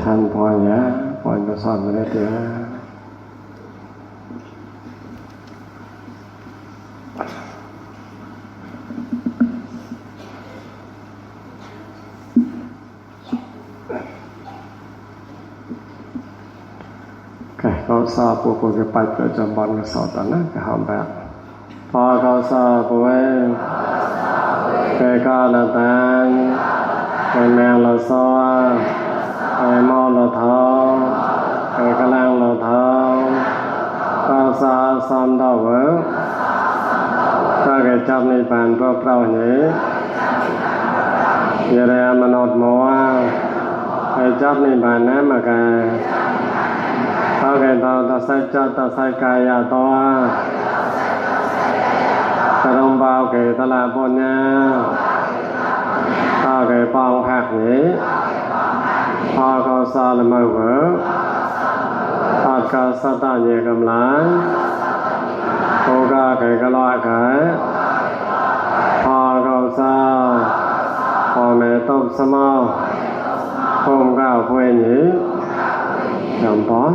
ทันพออย่าปล่อยก็สอนบ่ได้เด้อเขาสอบผู้คนไปประจำวันก็สอบตอนนั้นก็หอมแบบพอเขาสอบป่วยเคยก็ละตังเคยแมงละซ้อเคยมอละท้องเคยกระลังละท้องก็สอบซ้อมดอกเวิร์ก็เคยจับในปานพวกเรานี้อย่าได้มานอดมัวเคยจับในปานนั้นมากันเขาเกิดต่อใส่จัตต่อใส่กายตัวกระดมเบาเกิดตลาดบนเนี่ยเขาเกิดปองผักนี้พอเขาสอนละมือเวอพอเขาสตาเยกำลังโคก็เกิดกระลอยเกิดพอเขาสอนพอแม่ต้มสมอคมก้าวเพลนี้จำปอน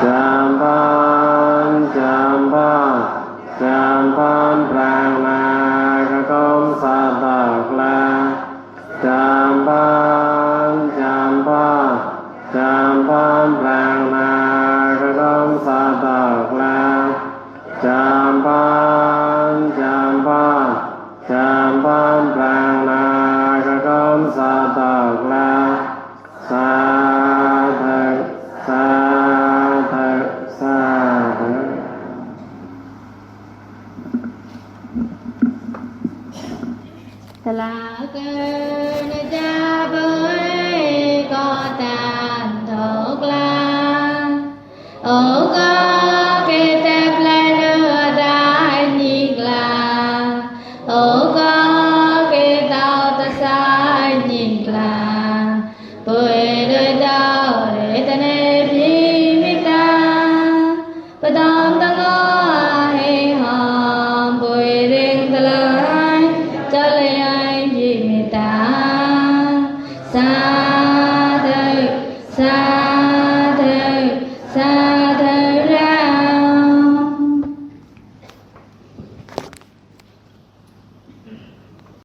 จำปอนจำปอนจำปอนแปลงนากระกมสัตตกลาจำปอนจำปอนจำปอนแปลงนากระกมสัตตกลาจำปอนจำปอนจำปอนแปลงนากระกมสัตตกลาสาธุสาธุสาธุตลาเกินจะเบยก็ตามทอกลาโอกา